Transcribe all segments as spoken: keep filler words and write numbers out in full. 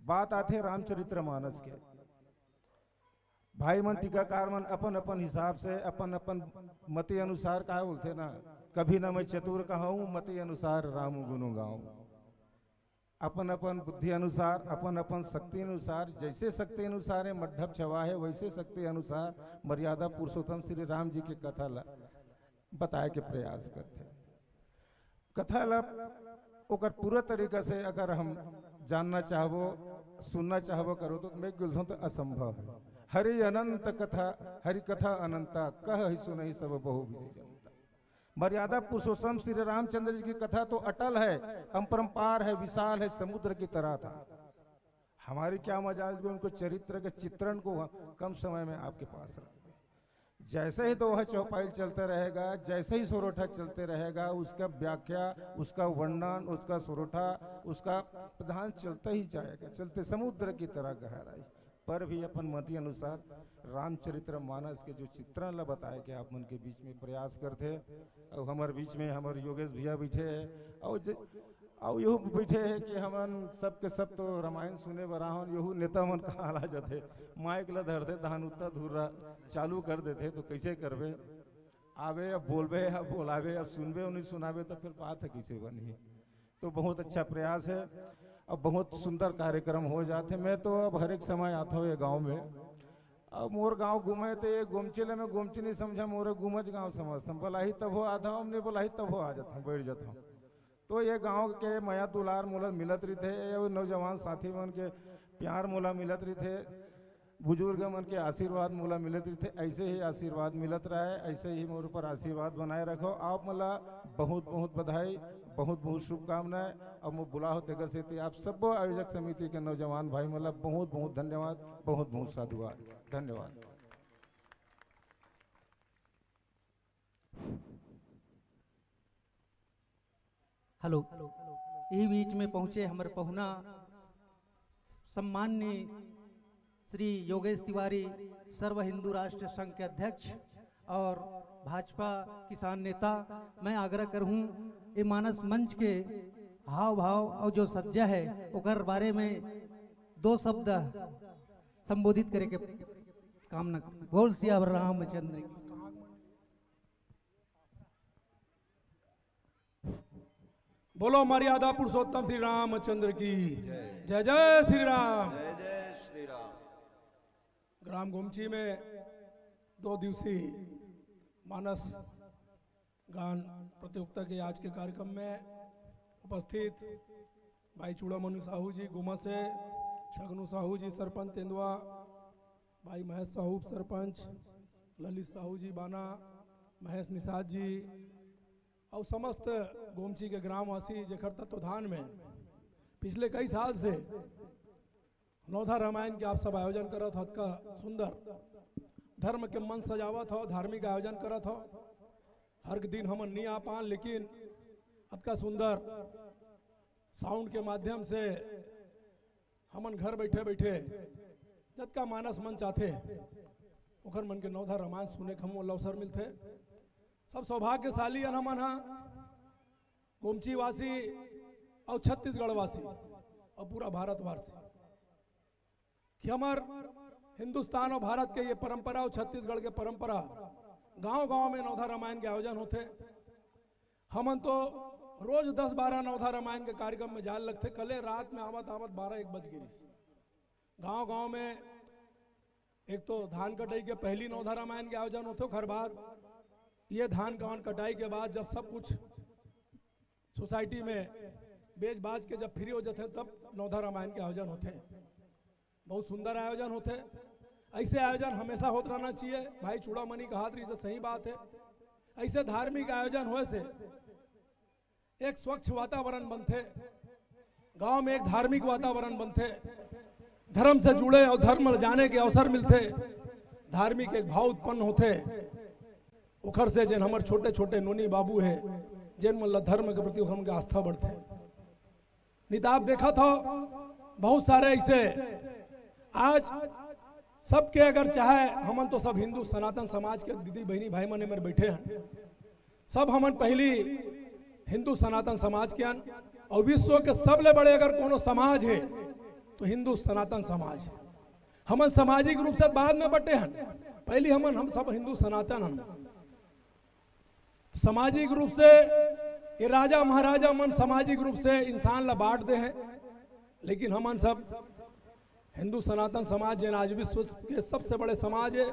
बात आथे रामचरित्र मानस के। भाई मन टीकाकार मन अपन अपन हिसाब से, अपन अपन मति अनुसार का बोलथे ना, कभी ना मैं चतुर कहाऊं, मति अनुसार राम गुण गाऊं। अपन अपन बुद्धि अनुसार, अपन अपन शक्ति अनुसार, जैसे शक्ति अनुसार ये मंडप छवा है, वैसे शक्ति अनुसार मर्यादा पुरुषोत्तम श्री राम जी के कथा ला बताए के प्रयास करथे। कथा ला ओकर पूरा तरीका से अगर हम जानना चाहबो, सुनना चाहबो करो, तो मैं बोलथों तो असंभव है। हरि अनंत कथा, हरि कथा अनंता, कह ही सुनहि सब बहु विधि जनता। मर्यादा पुरुषोत्तम श्री रामचंद्र जी की कथा तो अटल है, अपरंपार है, विशाल है, समुद्र की तरह था। हमारी क्या मजाल जो उनको चरित्र के चित्रण को कम समय में आपके पास रख दें। जैसे ही दोहा चौपाई चलता रहेगा, जैसे ही सोरठा चलते रहेगा, उसका व्याख्या, उसका वर्णन, उसका सोरठा, उसका प्रधान चलता ही जाएगा, चलते समुद्र की तरह गहराई। पर भी अपन मति अनुसार रामचरित्र मानस के जो चित्रण ला बताए के आप मन के बीच में प्रयास करथे। और हमारे बीच में हमारे योगेश भैया बैठे हैं, और ज-, अउ यहू बइठे हे कि हमन सब के सब तो रामायण सुने बर आहन, यहू नेता मन कहाँ ला जथे, माइक ला धरथे, तहान उत्ता धुर्रा चालू कर देथे, तो कइसे करबे? आबे, अब बोलबे, अब बोलाबे, अब सुनबे, नहीं सुनाबे, तो फिर बात है कइसे बनही? तो बहुत अच्छा प्रयास है, अब बहुत सुंदर कार्यक्रम हो जाथे। मैं तो अब हर एक समय आता हूँ ये गाँव में, अब मोर गाँव गुमय, तो ये गोमची ले मैं गोमची नहीं समझा, मोरे गुमच गाँव समझता हूँ। बोलाही तब हो आता हूँ, नहीं बोलाही तब हो आ जाता हूँ, बैठ जाता हूँ। तो ये गांव के मया दुलार मोला मिलत रहिथे, ये नौजवान साथी मन के प्यार मोला मिलत रहिथे, बुजुर्ग मन के आशीर्वाद मोला मिलत रहिथे। ऐसे ही आशीर्वाद मिलत रहे, ऐसे ही मोर ऊपर आशीर्वाद बनाए रखो। आप मोला बहुत बहुत बधाई, बहुत बहुत शुभकामनाएं। अब मैं बुला हो तेकर सेती आप सबो आयोजक समिति के नौजवान भाई मोला बहुत बहुत धन्यवाद, बहुत बहुत साधुवाद, धन्यवाद। हेलो, यही बीच में पहुंचे हमर पहुना सम्माननीय श्री योगेश तिवारी, सर्व हिंदू राष्ट्र संघ के अध्यक्ष और भाजपा किसान नेता। मैं आग्रह करहूं, ये मानस मंच के हाव भाव और जो सज्जा है, ओकर बारे में दो शब्द संबोधित करे के कामना। बोल सियावर रामचंद्र की। बोलो मर्यादा पुरुषोत्तम श्री रामचंद्र की। जय जय श्री राम। जय जय श्री राम। ग्राम गोमची में दो दिवसीय मानस गान प्रतियोगिता के आज के कार्यक्रम में उपस्थित भाई चूड़ामणि साहू जी गुमस से, छगनू साहू जी सरपंच तेंदुआ, भाई महेश साहू उप सरपंच, ललित साहू जी बाना, महेश निषाद जी और समस्त गोमची के ग्रामवासी जेकर तत्वधान में पिछले कई साल से नवधा रामायण के आप सब आयोजन करत हो, अतका सुंदर धर्म के मंच सजावत हो, धार्मिक आयोजन करत हो। हर दिन हमन नहीं आ पान, लेकिन अतका सुंदर साउंड के माध्यम से हमन घर बैठे बैठे जतका मानस मन चाहते ओकर मन के नवधा रामायण सुने के हमन अवसर मिलते। सब सौभाग्यशाली अन हमन हा गोमची वासी और छत्तीसगढ़ वासी और पूरा भारतवासी कि हमर हिंदुस्तान और भारत के ये परंपरा और छत्तीसगढ़ के परंपरा गांव गांव में नवधा रामायण के आयोजन होते। हमन तो रोज दस बारह नवधा रामायण के कार्यक्रम में जाल लगथे। कले रात में आवत आवत बारह एक बज गिरिस। गांव गांव में एक तो धान कटाई के पहली नवधा रामायण के आयोजन होथे, ओकर बाद ये धान कवन कटाई के बाद जब सब कुछ सोसाइटी में बेच बाज के जब फ्री हो जाते हैं तब नवधा रामायण के आयोजन होते हैं। बहुत सुंदर आयोजन होते हैं। ऐसे आयोजन हमेशा होत रहना चाहिए। भाई चूड़ामणि कहात रही से सही बात है। ऐसे धार्मिक आयोजन होए से एक स्वच्छ वातावरण बनते, गांव में एक धार्मिक वातावरण बनते, धर्म से जुड़े और धर्म जाने के अवसर मिलते, धार्मिक एक भाव उत्पन्न होते। ओखर से जेन हमर छोटे छोटे नोनी बाबू है, जेन मन ला धर्म के प्रति ओखर मन के आस्था बढ़ते। नहीं तो आप देखा था बहुत सारे ऐसे आज सबके अगर चाहे, हमन तो सब हिंदू सनातन समाज के दीदी बहनी भाई मन मेरे बैठे हैं, सब हमन पहली हिंदू सनातन समाज के अन और विश्व के सबले बड़े अगर कोनो समाज है हिंदू सनातन समाज हे। हमन सामाजिक रूप से बाद में बटे हन, पहली हमन, हम सब हिंदू सनातन हन। सामाजिक रूप से ये राजा महाराजा मन सामाजिक रूप से इंसान ला बांट दे हे, लेकिन हमन सब हिंदू सनातन समाज, जेन आज विश्व के सबसे बड़े समाज हे,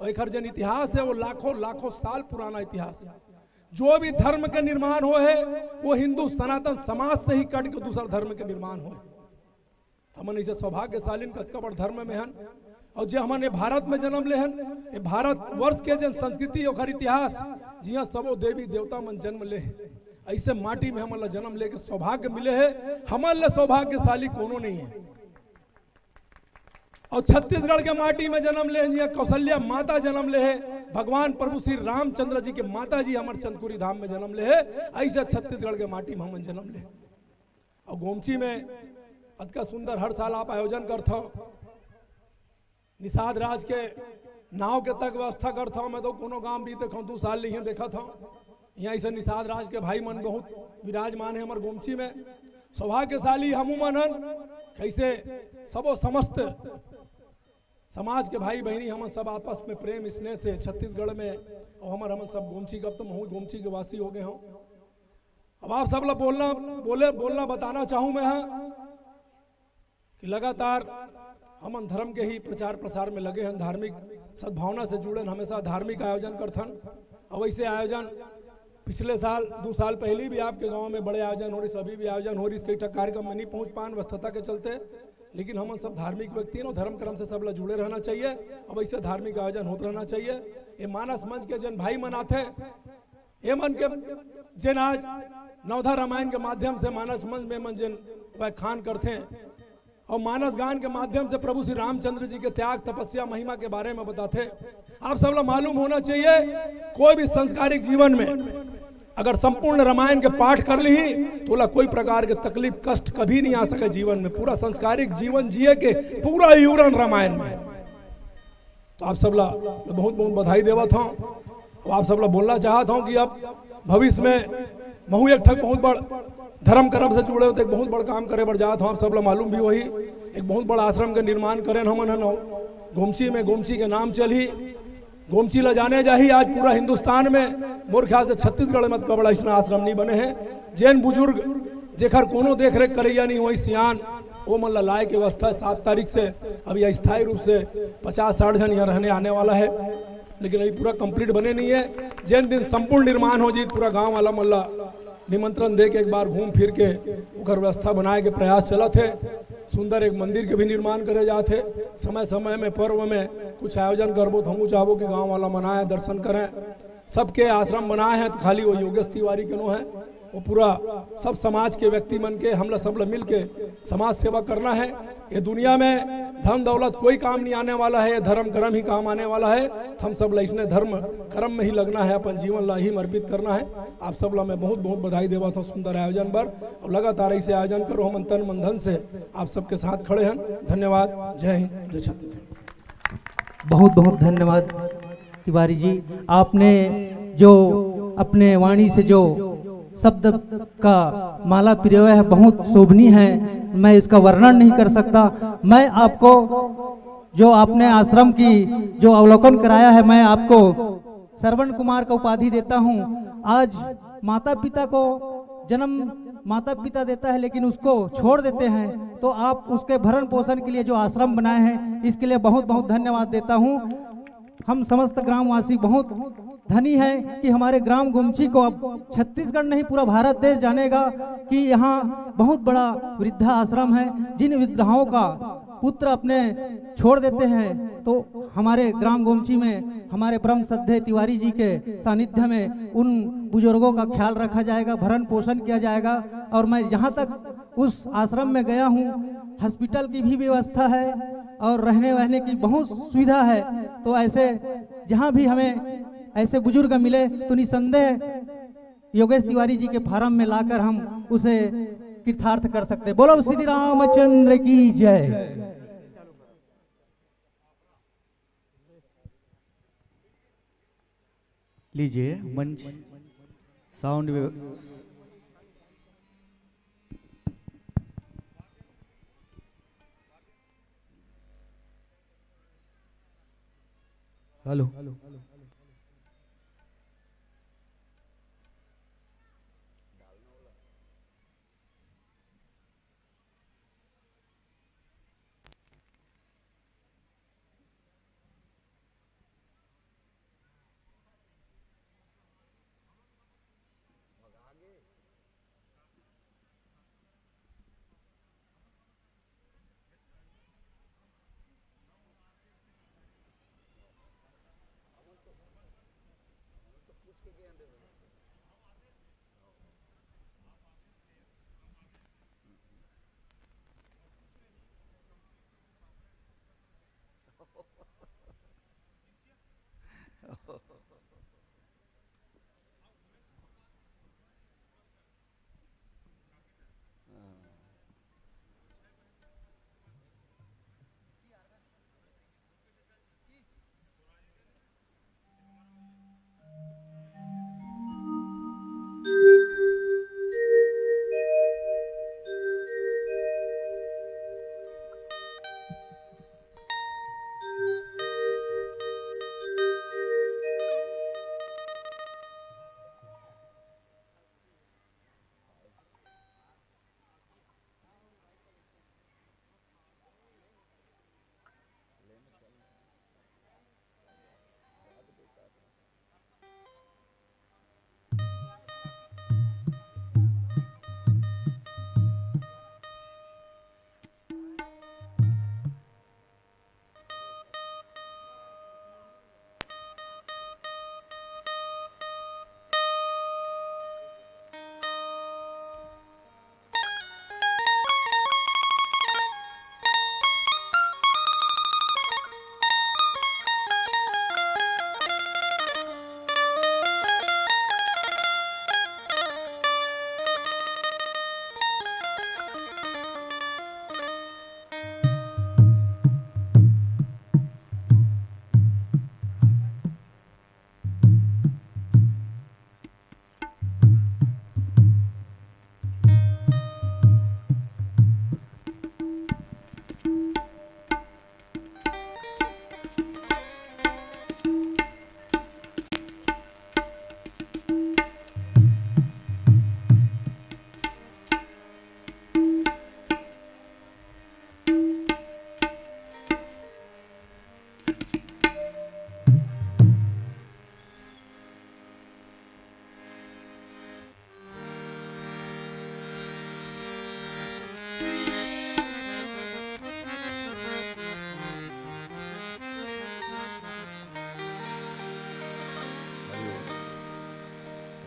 और एकर जेन इतिहास हे, वो लाखों लाखों साल पुराना इतिहास हे। जो भी धर्म के निर्माण होय हे, वो हिंदू सनातन समाज से ही कट के दूसर धर्म के निर्माण होय हे। हमन ऐसे सौभाग्यशाली हन, कतका बड़ धर्म में हन, और जे हमन ये भारत में जन्म ले हन, ये भारत वर्ष के जेन संस्कृति, ओकर इतिहास, जिहां सबो देवी देवता मन जन्म ले हे, ऐसे माटी में हमन ला जन्म लेके सौभाग्य मिले हे। हमन ले सौभाग्यशाली कोनो नहीं हे। और छत्तीसगढ़ के माटी में जन्म ले हे, जिहां कौशल्या माता जन्म ले हे, भगवान प्रभु श्री रामचंद्र जी के माता जी हमर चंदकुरी धाम में जन्म ले हे, ऐसे छत्तीसगढ़ के माटी में हमन जन्म ले हे। और गोमची में अतका सुंदर हर साल आप आयोजन करथव, निषाद राज के नाव के तक व्यवस्था करथव। मैं तो कोनो गांव भी देखो, दू साल ले ही देखत हूं, यहां ऐसे निषाद राज के भाई मन बहुत विराजमान हे हमर गोमची में। सौभाग्यशाली हमू मन हन, कैसे सबो समस्त समाज के भाई बहिनी हमन सब आपस में प्रेम स्नेह से छत्तीसगढ़ में, और हमर, हमन सब गोमची, कब तो महू गोमची के वासी हो गए हों। अब आप सब ला बोलना, बोले, बोलना बताना चाहूं मैं, हां, कि लगातार हमन धर्म के ही प्रचार प्रसार में लगे हन, धार्मिक सद्भावना से जुड़े हन, हमेशा धार्मिक आयोजन करथन। और वैसे आयोजन पिछले साल, दू साल पहले भी आपके गांव में बड़े आयोजन हो रहिस, अभी भी आयोजन हो रहिस, कई ठा कार्यक्रम में नहीं पहुंच पान व्यस्तता के चलते, लेकिन हमन सब धार्मिक व्यक्ति हन, धर्म कर्म से सब ला जुड़े रहना चाहिए। अब ऐसे धार्मिक आयोजन होत रहना चाहिए। ये मानस मंच के जेन भाई मन आथे, ये मन के जेन आज नवधा रामायण के माध्यम से मानस मंच में मन जेन व्याख्यान करथे, और मानस गान के माध्यम से प्रभु श्री रामचंद्र जी के त्याग, तपस्या, महिमा के बारे में बताथे। आप सब ला मालूम होना चाहिए, कोई भी संस्कारिक जीवन में अगर संपूर्ण रामायण के पाठ कर ली, तो ओला कोई प्रकार के तकलीफ, कष्ट कभी नहीं आ सके जीवन में। पूरा संस्कारिक जीवन जिए के पूरा विवरण रामायण में हे। तो आप सब ला मैं बहुत बहुत बधाई देवत हूं। और आप सब ला बोलना चाहत हूं कि अब भविष्य में महू एक ठक बहुत बड़ धर्म कर्म से जुड़े हों, तो एक बहुत बड़ काम करे बर जात हूं। आप सब ला मालूम भी होही, एक बहुत बड़ा आश्रम के निर्माण करेन हमन हन गोमची में, गोमची के नाम चलही, गोमची ला जाने जाही आज पूरा हिंदुस्तान में। मोर ख्याल से छत्तीसगढ़ में अतका बड़ा अइसना आश्रम नहीं बने हे। जेन बुजुर्ग जेकर कोनो देख रेख करैया नहीं होही, सियान, वो मन ला लाए के व्यवस्था सात तारीख से अभी अस्थायी रूप से पचास साठ झन यहाँ रहने आने वाला हे। लेकिन अभी पूरा complete बने नहीं हे। जेन दिन संपूर्ण निर्माण हो जी, पूरा गांव वाला मन ला निमंत्रण दे के एक बार घूम फिर के ओकर व्यवस्था बनाए के प्रयास चलत हे। सुंदर एक मंदिर के भी निर्माण करे जात हे। समय समय में पर्व में कुछ आयोजन करबो तो हमू चाहबो कि गांव वाला मन आए, दर्शन करें। सबके आश्रम बनाए हे, तो खाली वो योगेश तिवारी के नो हे, वो पूरा सब समाज के व्यक्ति मन के, हमला सब ला मिल के समाज सेवा करना हे। ये दुनिया में धन दौलत कोई काम नहीं आने वाला हे, ये धर्म कर्म ही काम आने वाला हे। तो हम सब ला इसने धर्म कर्म में ही लगना हे, अपन जीवन ला ही समर्पित करना हे। आप सब ला मैं बहुत बहुत बधाई देवत हूं सुंदर आयोजन बर, और लगातार ऐसे आयोजन करो, हमन तन मन धन से आप सबके साथ खड़े हन। धन्यवाद। जय हिंद, जय छत्तीसगढ़। बहुत बहुत धन्यवाद तिवारी जी, आपने जो अपने वाणी से जो शब्द का माला पिरोया है, बहुत शोभनीय है। मैं इसका वर्णन नहीं कर सकता। मैं आपको जो आपने आश्रम की जो अवलोकन कराया है, मैं आपको श्रवण कुमार का उपाधि देता हूँ। आज माता पिता को जन्म माता पिता देता है, लेकिन उसको छोड़ देते हैं, तो आप उसके भरण पोषण के लिए जो आश्रम बनाए हैं, इसके लिए बहुत बहुत धन्यवाद देता हूँ। हम समस्त ग्रामवासी बहुत धनी हैं कि हमारे ग्राम गोमची को अब छत्तीसगढ़ नहीं, पूरा भारत देश जानेगा कि यहाँ बहुत बड़ा वृद्धा आश्रम है। जिन वृद्धाओं का पुत्र अपने छोड़ देते हैं, तो हमारे ग्राम गोमची में हमारे परम श्रद्धेय तिवारी जी के सानिध्य में उन बुजुर्गों का ख्याल रखा जाएगा, भरण पोषण किया जाएगा। और मैं जहाँ तक उस आश्रम में गया हूँ, हॉस्पिटल की भी व्यवस्था है और रहने वहने की बहुत सुविधा है। तो ऐसे जहाँ भी हमें ऐसे बुजुर्ग मिले, तो निसंदेह योगेश तिवारी जी के फार्म में लाकर हम उसे कृतार्थ कर सकते हैं। बोलो श्री रामचंद्र की जय। लीजिए मंच, साउंड व्यव- हेलो।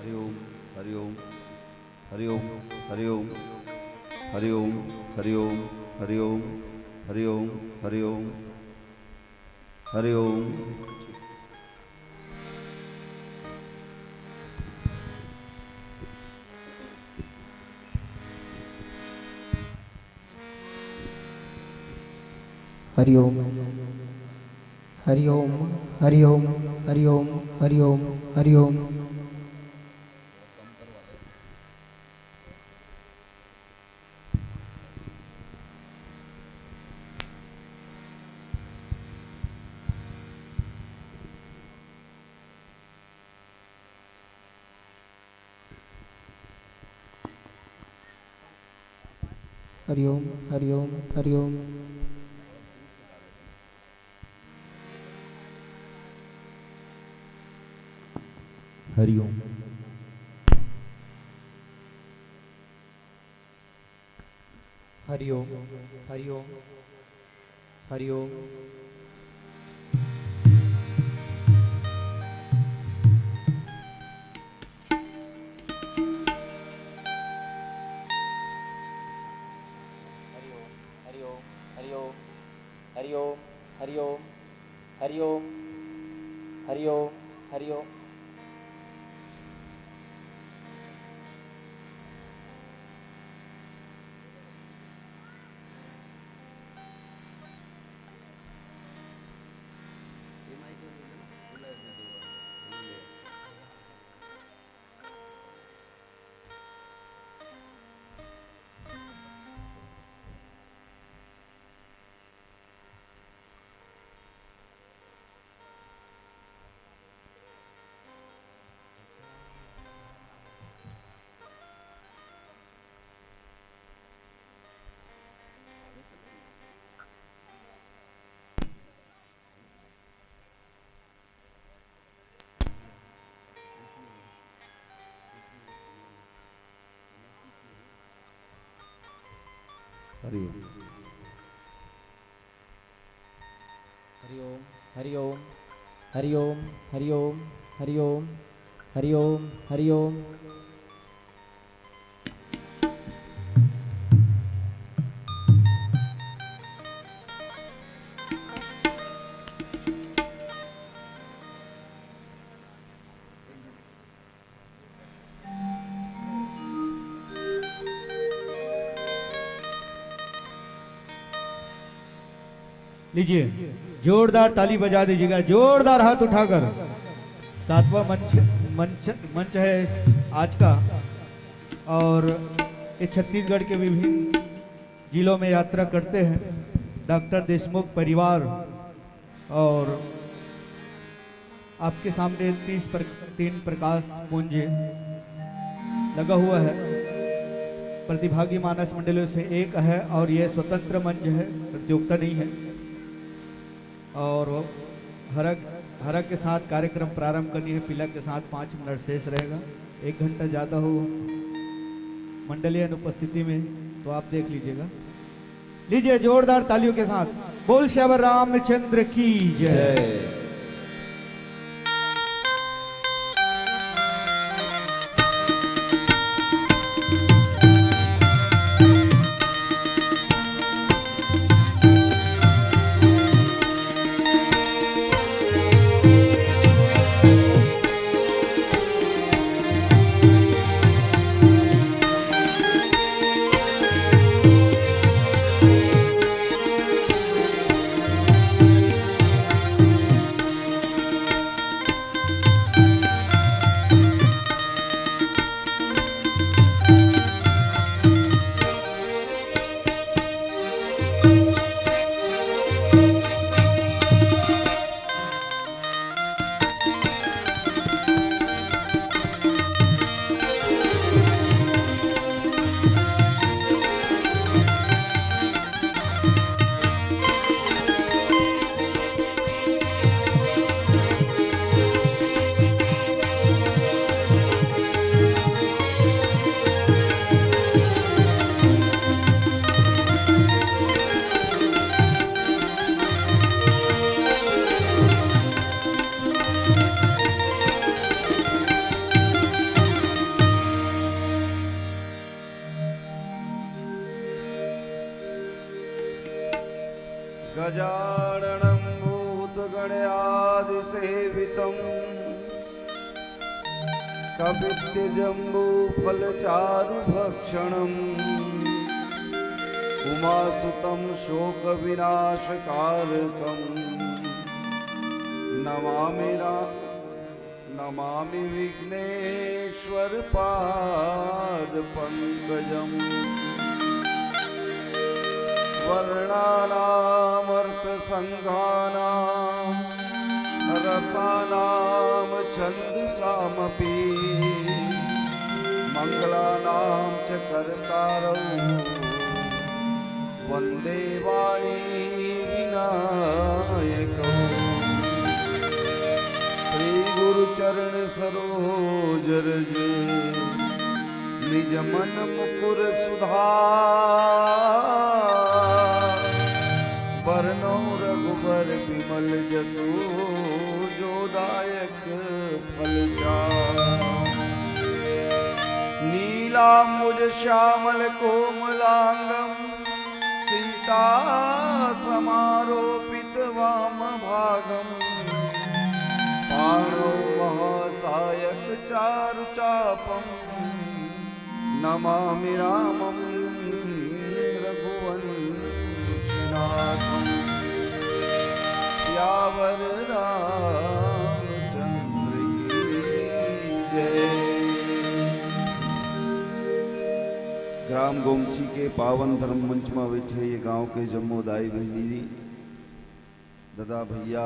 हरि ओम, हरि ओम, हरि ओम, हरि ओम, हरि ओम, हरि ओम, हरि ओम, हरि ओम, हरि ओम, हरि ओम। हरि ओम। हरि ओम। हरि ओम। हरि ओम। हरि ओम। हरि ओम। हरि ओम। हरि ओम, हरि ओम, हरि ओम। हरि ओम। हरि ओम, हरि ओम, हरि ओम। हरि ओम, हरि ओम, हरि ओम, हरि ओम, हरि ओम। हरि ओम, हरि ओम, हरि ओम। हरि ओम। हरि ओम, हरि ओम, हरि ओम, हरि ओम, हरि ओम, हरि ओम। लीजिए, जोरदार ताली बजा दीजिएगा, जोरदार हाथ उठाकर। सातवां मंच, मंच, मंच है इस, आज का, और ये छत्तीसगढ़ के विभिन्न जिलों में यात्रा करते हैं डॉक्टर देशमुख परिवार। और आपके सामने तीस प्र-, तीन प्रकाश पुंज लगा हुआ है, प्रतिभागी मानस मंडलियों से एक है और यह स्वतंत्र मंच है, प्रतियोगिता नहीं है। और हरा, हरा के साथ कार्यक्रम प्रारंभ करनी है, पीला के साथ पाँच मिनट शेष रहेगा, एक घंटा ज़्यादा हो मंडलीय अनुपस्थिति में, तो आप देख लीजिएगा। लीजिए जोरदार तालियों के साथ, बोल सियावर रामचंद्र की जय। जय। गजाननं भूतगणादिसेवितम्। कपित्थजम्बूफलचारुभक्षणम्। उमासुतं शोकविनाशकारकम्। नमामि रा-, नमामि विघ्नेश्वरपादपङ्कजम्। वर्णानामर्थसङ्घानां रसानां छन्दसामपि। मङ्गलानां च कर्तारौ वन्दे वाणी विनायकौ। श्री गुरु चरण सरोज रज निज मन मुकुर सुधार। बरनौ रघुबर विमल जसु जो दायक फल चार। नीलांबुज श्यामल कोमलांगम सीता समारोपित वाम भागम। पाणौ महासायक चारु चापम। नमामि रामं रघुवंशनाथं। सियावर रामचंद्र की जय। ग्राम गोमची के पावन धर्म मंच में बैठे ये गांव के जम्मो दाई बहिनी, ददा भैया,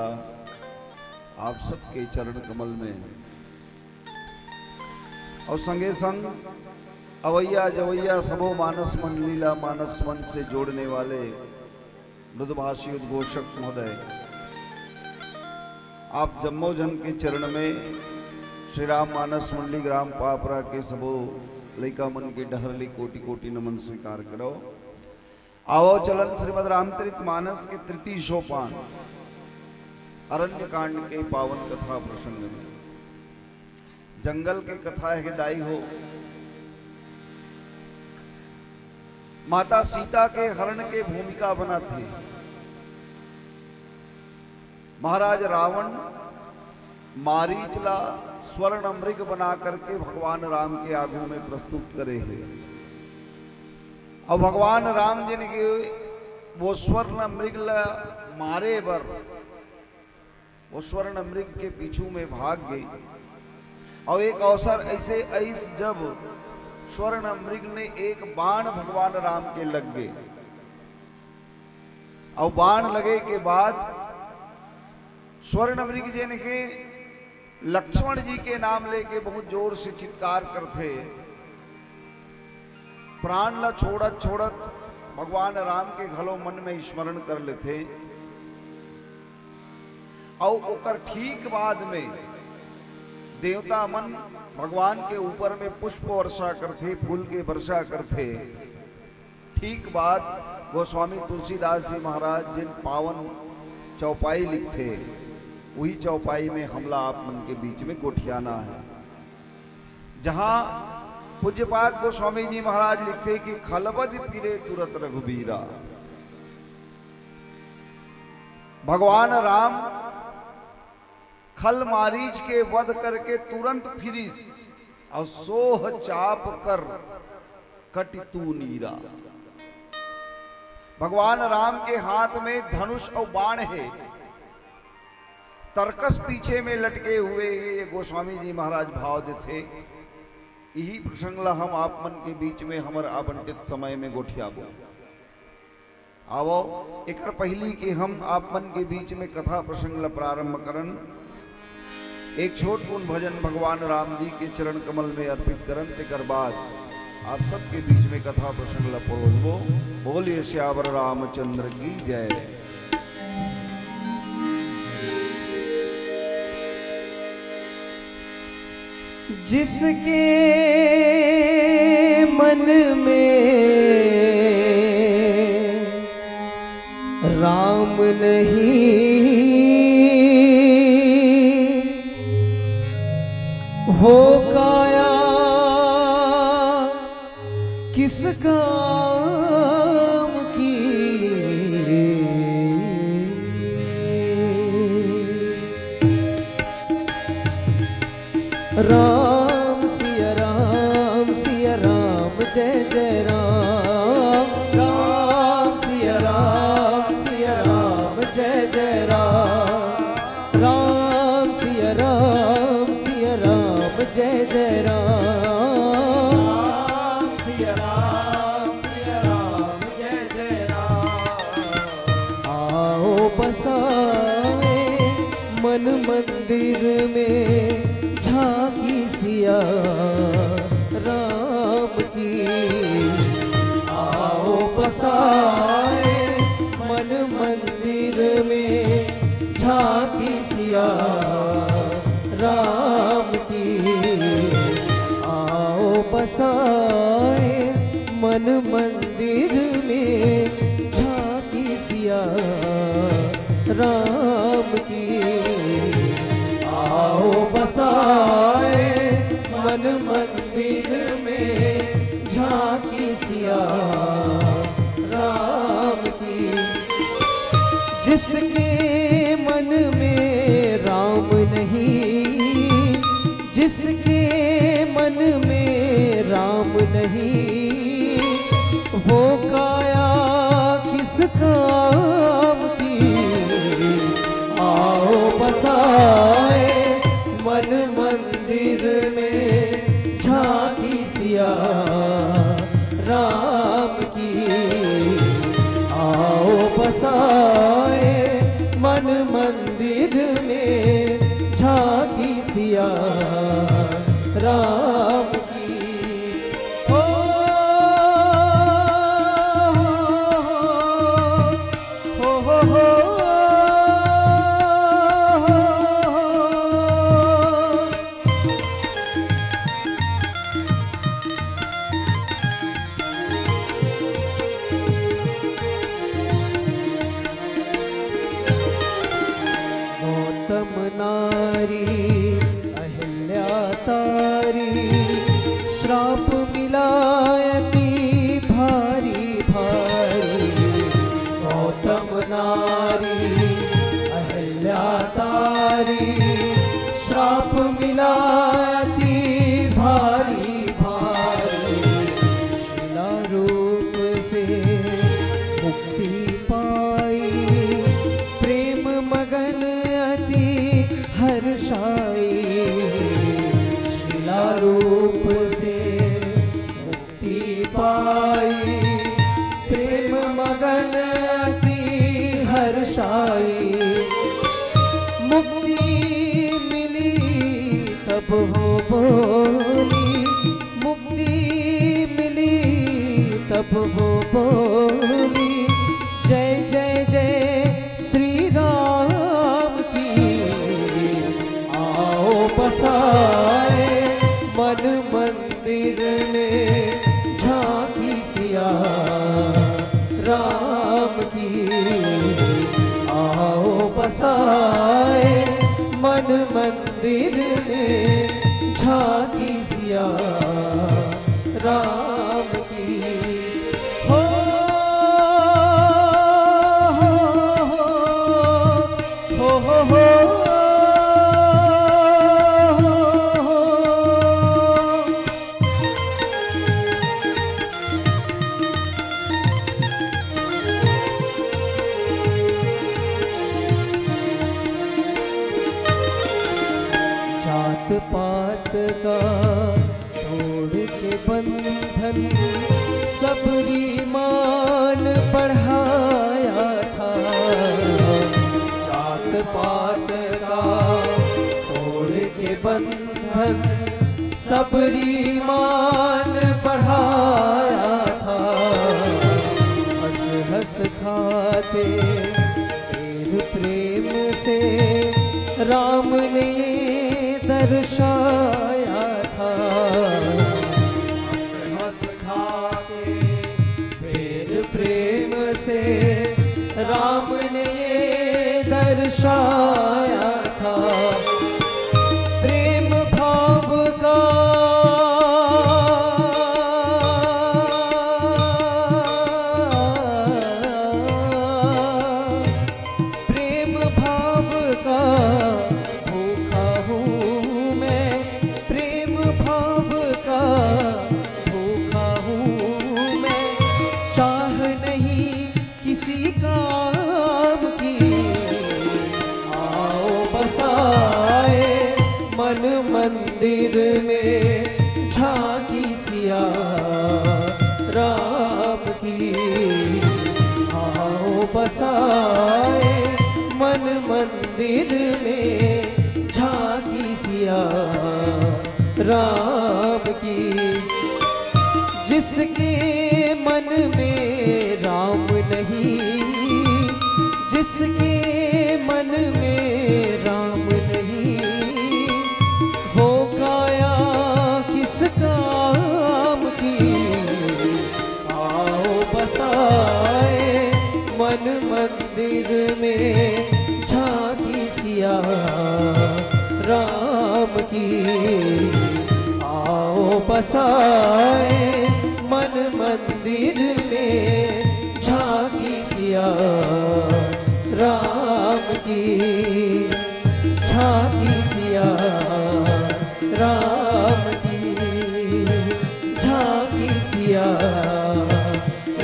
आप सबके चरण कमल में और संगे संग अवैया जवैया सबो मानस मंडली ला मानस मंच से जोड़ने वाले मृदुभाषी उद्घोषक महोदय, आप जम्मो जन के चरण में श्री राम मानस मंडली ग्राम पापरा के सबो लइका मन के डहर ले कोटि कोटि नमन स्वीकार करो। आवो चलन श्रीमद् रामचरित मानस के तृतीय सोपान अरण्य कांड के पावन कथा प्रसंग में। जंगल के कथा हे दाई हो। माता सीता के हरण के भूमिका बनाथे। महाराज रावण मारीच ला स्वर्ण मृग बना करके भगवान राम के आगू में प्रस्तुत करे हे। अउ भगवान राम जिन के वो स्वर्ण मृग ला मारे बर वो स्वर्ण मृग के पीछू में भाग गे। अउ एक अवसर ऐसे आइस जब स्वर्ण मृग में एक बाण भगवान राम के लग गे। अउ बाण लगे के बाद स्वर्ण मृग जेन के लक्ष्मण जी के नाम लेके बहुत जोर से चित्कार करथे, प्राण ला छोड़त छोड़त भगवान राम के घलो मन में स्मरण कर लेथे। अउ ओकर ठीक बाद में देवता मन भगवान के ऊपर में पुष्प वर्षा करथे, फूल के वर्षा करथे। ठीक बाद गोस्वामी तुलसीदास जी महाराज जिन पावन चौपाई लिखथे, वही चौपाई में हमला आप मन के बीच में गोठियाना हे, जहां पूज्यपाद गोस्वामी जी महाराज लिखथे कि "खलबदि फिरे तुरत रघुबीरा।" भगवान राम खल मारीच के वध करके तुरंत फिरिस अउ "सोह चाप कर कटि तू नीरा।" भगवान राम के हाथ में धनुष अउ बाण हे, तरकस पीछे में लटके हुए हे। ये गोस्वामी जी महाराज भाव देथे। यही प्रसंग ला हम आप मन के बीच में हमर आवंटित समय में गोठियाबो। आवो, एकर पहिली कि हम आप मन के बीच में कथा प्रसंग ला प्रारंभ करन, एक छोट कुन भजन भगवान राम जी के चरण कमल में अर्पित करन, तेकर बाद आप सबके बीच में कथा प्रसंग ला परोसबो। बोलिए सियावर रामचंद्र की जय। जिसके मन में राम नहीं, वो काया किस काम की। राम सिया राम सिया राम जय जय राम। राम सिया राम सिया राम जय जय राम। राम सिया राम सिया राम जय जय राम। राम सिया राम सिया राम जय जय राम। आओ बसाए मन मंदिर में झांकी सिया राम की। आओ बसाए मन मंदिर में झांकी सिया राम की। आओ बसाए मन मंदिर में झांकी सिया राम की। आओ बसाए मन मंदिर में झांकी सिया राम की। जिसके मन में राम नहीं, जिसके मन में राम नहीं, वो काया किस काम की। आओ बसाए मन मंदिर में झांकी सिया राम की। आओ बसाए मन मंदिर में झांकी सिया राम की। ओ, हो, हो, हो, हो। अहिल्या तारी श्राप मिला अति भारी भारी। गौतम नारी अहिल्या तारी श्राप मिला अति भारी भारी। शिला रूप से मुक्ति पाई प्रेम मगन अति हर्षाई। शिला रूप से मुक्ति पाई प्रेम मगन अति हर्षाई। मुक्ति मिली तब हो बोली, मुक्ति मिली तब हो बोली, जय जय जय श्री राम की। आओ बसाए मन मंदिर में झांकी सिया राम की। आओ बसाए मन मंदिर में झांकी सिया राम की। हो, हो, हो, हो, हो, हो। जात पात का तोड़ के बंधन सबरी मान बढ़ाया था। जात पात का तोड़ के बंधन सबरी मान बढ़ाया था। हंस हंस खाते फिर प्रेम से राम ने दर्शाया था। हंस हंस खाते फिर प्रेम से राम ने दर्शाया था। प्रेम भाव का प्रेम भाव का भूखा हूँ मैं, प्रेम भाव का भूखा हूँ मैं। चाह नहीं किसी काम की, आओ बसाए मन मंदिर में झांकी सिया राम की। आओ बसाए मन मंदिर में झांकी सिया राम की। जिसके मन में राम नहीं, जिसके मन में राम नहीं, वो काया किस काम की। आओ बसाए मन मंदिर में झांकी सिया राम की। आओ बसाए मन मंदिर में झांकी सिया राम की। झांकी सिया राम की। झांकी सिया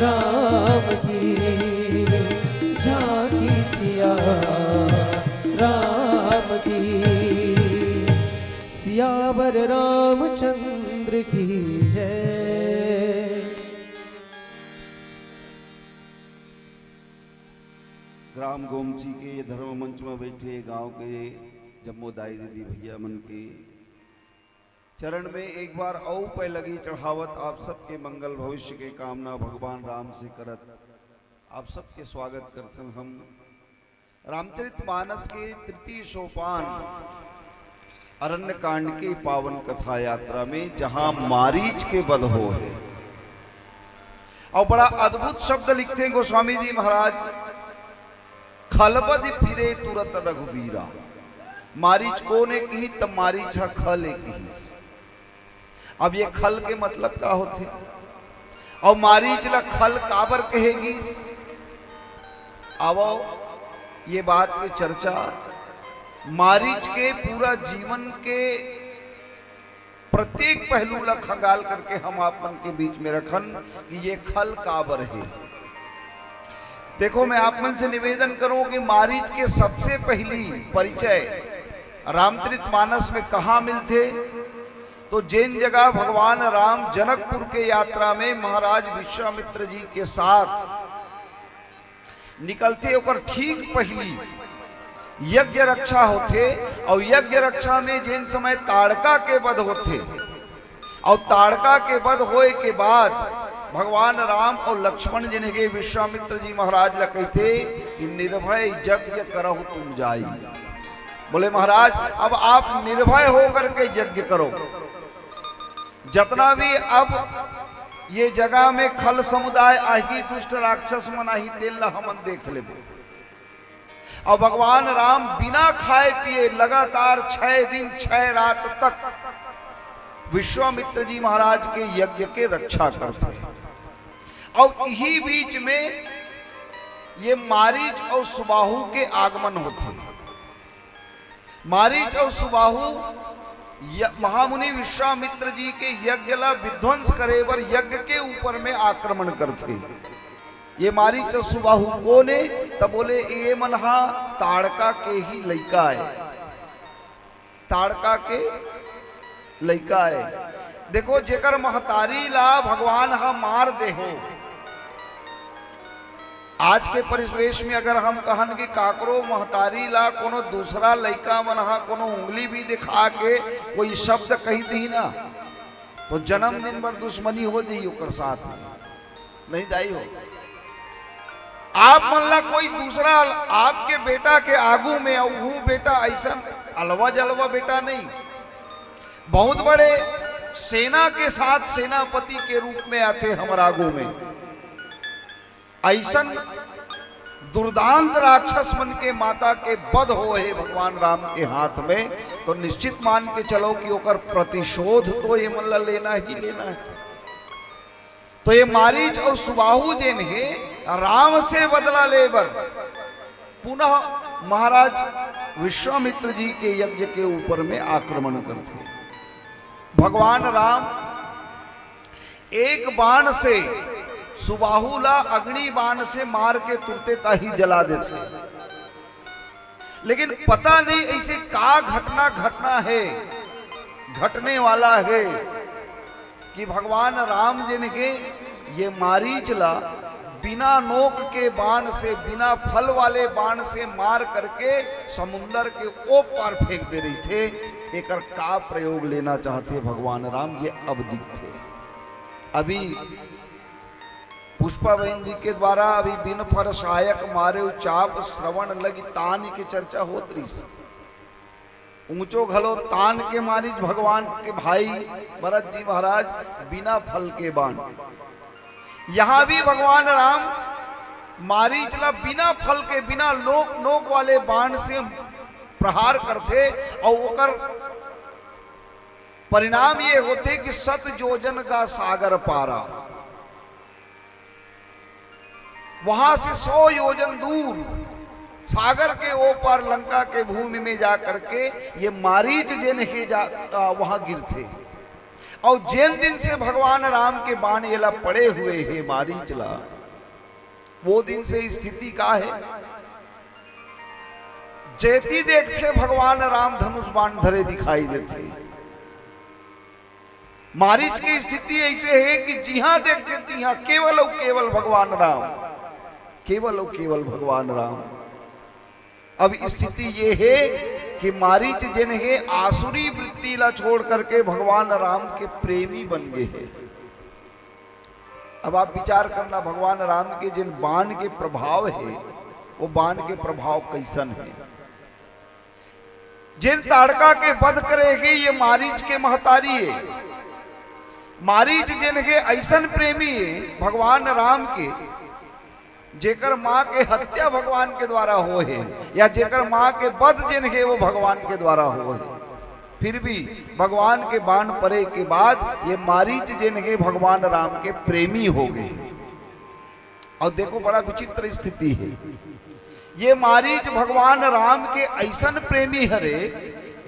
राम की। झांकी सिया राम की। सियावर रामचंद्र की जय। ग्राम गोमची के ये धर्म मंच में बैठे गांव के जम्मो दाई दीदी भैया मन के चरण में एक बार अउ पैलगी चढ़ावत, आप सबके मंगल भविष्य के कामना भगवान राम से करत, आप सबके स्वागत करथन हम। रामचरित मानस के तृतीय सोपान अरण्य कांड के पावन कथा यात्रा में, जहां मारीच के वध हो है, और बड़ा अद्भुत शब्द लिखते हैं गोस्वामी जी महाराज, "खलबधि फिरे तुरत रघुबीरा।" मारीच कोन ए किहिस, त मारीच ह खल ए किहिस। अब ये खल के मतलब का होथे? अउ मारीच ला खल काबर कहे गिस? आवव, ये बात के चर्चा, मारीच के पूरा जीवन के प्रत्येक पहलू ला खंगाल करके हम आप मन के बीच में रखन कि ये खल काबर हे। देखो, मैं आप मन से निवेदन करूं कि मारीच के सबसे पहली परिचय रामचरित मानस में कहां मिलथे, तो जेन जगह भगवान राम जनकपुर के यात्रा में महाराज विश्वामित्र जी के साथ निकलथे, ओकर ठीक पहिली यज्ञ रक्षा होथे। अउ यज्ञ रक्षा में जेन समय ताड़का के वध होथे, अउ ताड़का के वध होए के बाद भगवान राम अउ लक्ष्मण जी ने विश्वामित्र जी महाराज ला कहिथे कि "निर्भय यज्ञ करहु तुम जाई।" बोले, "महाराज, अब आप निर्भय होकर के यज्ञ करो।" जतना भी अब ये जगह में खल समुदाय आही, दुष्ट राक्षस मन आही, तेन ला हमन देख लेबो। अउ भगवान राम बिना खाए पिए लगातार छह दिन छह रात तक विश्वामित्र जी महाराज के यज्ञ के रक्षा करथे। अउ इही बीच में ये मारीच अउ सुबाहु के आगमन होथे। मारीच अउ सुबाहु य-, महामुनि विश्वामित्र जी के यज्ञ ला विध्वंस करे बर यज्ञ के ऊपर में आक्रमण करथे। ये मारीच अउ सुबाहु कोन ए? त बोले, "ये मन हा ताड़का के ही लइका ए, ताड़का के लइका ए।" देखो, जेकर महतारी ला भगवान हा मार देहो, आज के परिवेश में अगर हम कहन कि काकरो महतारी ला कोनो दूसरा लइका मन हा कोनो उंगली भी दिखा के कोई शब्द कही दी ना, तो जन्मदिन बर दुश्मनी हो जाई ओकर साथ में। नहीं दाई हो, आप मन ला कोई दूसरा, आपके बेटा के आगू में, अउ वो बेटा ऐसन अलवा जलवा बेटा नहीं, बहुत बड़े सेना के साथ सेनापति के रूप में आथे हमर आगू में। ऐसन दुर्दांत राक्षस मन के माता के वध हो हे भगवान राम के हाथ में, तो निश्चित मान के चलो कि ओकर प्रतिशोध तो ये मन ला लेना ही लेना है। तो ये मारीच अउ सुबाहु जेन हे, राम से बदला ले बर पुनः महाराज विश्वामित्र जी के यज्ञ के ऊपर में आक्रमण करथे। भगवान राम एक बाण से सुबाहु ला अग्नि बाण से मार के तुरते ताही जला देथे। लेकिन पता नहीं ऐसे का घटना घटना है, घटने वाला है कि भगवान राम जी ने के ये मारीच ला बिना नोक के बाण से, बिना फल वाले बाण से मार करके समुंदर के ओ पार फेंक दे रहिथे। एकर का प्रयोग लेना चाहथे भगवान राम, ये अब दिखथे। अभी पुष्पा बहन जी के द्वारा अभी बिन फर सहायक मारे चाप श्रवण लगी तान के चर्चा होत रहिस। ऊंचो घलो तान के मारिच भगवान के भाई भरत जी महाराज बिना फल के बाण। यहां भी भगवान राम मारीच ला बिना फल के, बिना नोक, नोक वाले बाण से प्रहार करथे अउ ओकर परिणाम ये होथे कि "सत जोजन का सागर पारा", वहां से सौ योजन दूर सागर के ओ पार लंका के भूमि में जा करके ये मारीच जेन हे जा, आ, वहां गिरथे। अउ जेन दिन से भगवान राम के बाण एला पड़े हुए हे मारीच ला, वो दिन से स्थिति का हे? जैती देखथे भगवान राम धनुष बाण धरे दिखाई देथे। मारीच के स्थिति ऐसे हे कि जिहां देखथे तिहां केवल अउ केवल भगवान राम, केवल अउ केवल भगवान राम। अब स्थिति ये हे कि मारीच जेन हे आसुरी वृत्ति ला छोड़ करके भगवान राम के प्रेमी बन गे हे। अब आप विचार करना, भगवान राम के जिन बाण के प्रभाव हे, वो बाण के प्रभाव कैसन हे? जिन ताड़का के वध करे गे ये मारीच के महतारी हे। मारीच जिन के ऐसन प्रेमी हे भगवान राम के, जेकर माँ के हत्या भगवान के द्वारा होहे, या जेकर माँ के वध जेन हे, वो भगवान के द्वारा होहे। फिर भी भगवान के बाण परे के बाद ये मारीच जेन हे, भगवान राम के प्रेमी हो गए। अउ देखो, बड़ा विचित्र स्थिति हे। ये मारीच भगवान राम के अइसन प्रेमी हरे,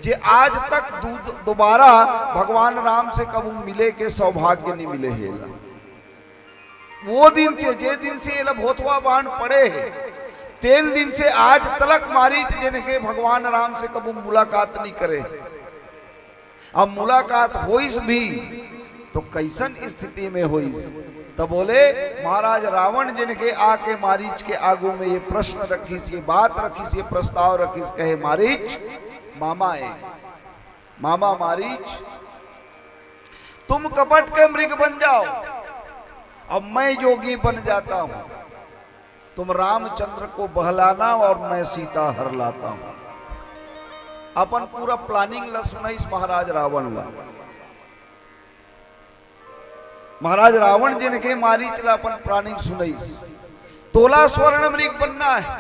जे आज तक दु-, दोबारा भगवान राम से कभू मिले के सौभाग्य नहीं मिले हे एला। वो दिन से, जे दिन से एला भोथवा बाण पड़े हे, तेन दिन से आज तलक मारीच जेन हे, भगवान राम से कभू मुलाकात नहीं करे। अब मुलाकात होइस भी, तो कइसन स्थिति में होइस? त बोले, महाराज रावण जेन हे आके मारीच के आगू में ये प्रश्न रखिस, ये बात रखिस, ये प्रस्ताव रखिस, कहे, मारीच, मामा ए, मामा मारीच, तुम कपट के मृग बन जाओ, अब मैं योगी बन जाता हूं। तुम रामचंद्र को बहलाना और मैं सीता हर लाता हूं। अपन पूरा planning ला सुनाइस महाराज रावण ला। महाराज रावण जेन हे मारीच ला अपन planning सुनाइस। तोला स्वर्ण मृग बनना है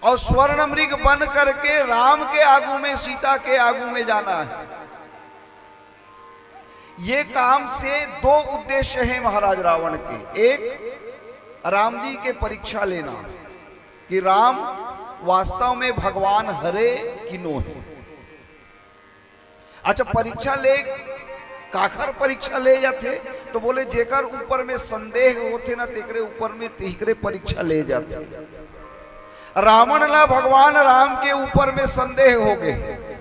और स्वर्ण मृग बन करके राम के आगू में, सीता के आगू में जाना है। ये काम से दो उद्देश्य हैं महाराज रावण के। एक, राम जी के परीक्षा लेना कि राम वास्तव में भगवान हरे कि नो हे। अच्छा, परीक्षा ले, काखर परीक्षा ले जाथे? तो बोले, जेकर ऊपर में संदेह होथे ना, तेकरे ऊपर में, तेकरे परीक्षा ले जाथे। रावण ला भगवान राम के ऊपर में संदेह हो गए।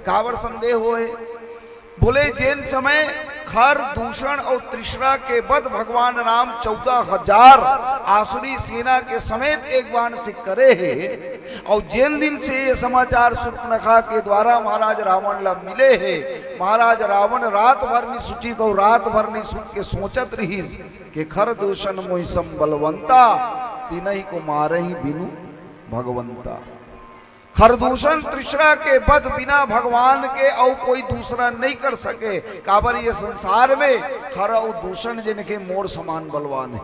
काबर संदेह होए? बोले, जेन समय खर, दूषण और तृष्णा के बद भगवान राम चौदह हजार आसुरी सेना के समेत एक बाण से करे हे, और जेन दिन से ये समाचार शूर्पणखा के द्वारा महाराज रावण ला मिले हे, महाराज रावण रात भर नहीं सुतिस और रात भर नहीं सुत के सोचत रहिस कि खर दूषण मोहि सम बलवंता, तिनहि को मारहि बिनु भगवंता। खर दूषण तृष्णा के बद बिना भगवान के अउ कोई दूसरा नहीं कर सके। काबर ये संसार में खर अउ दूषण जेन हे मोर समान बलवान हे।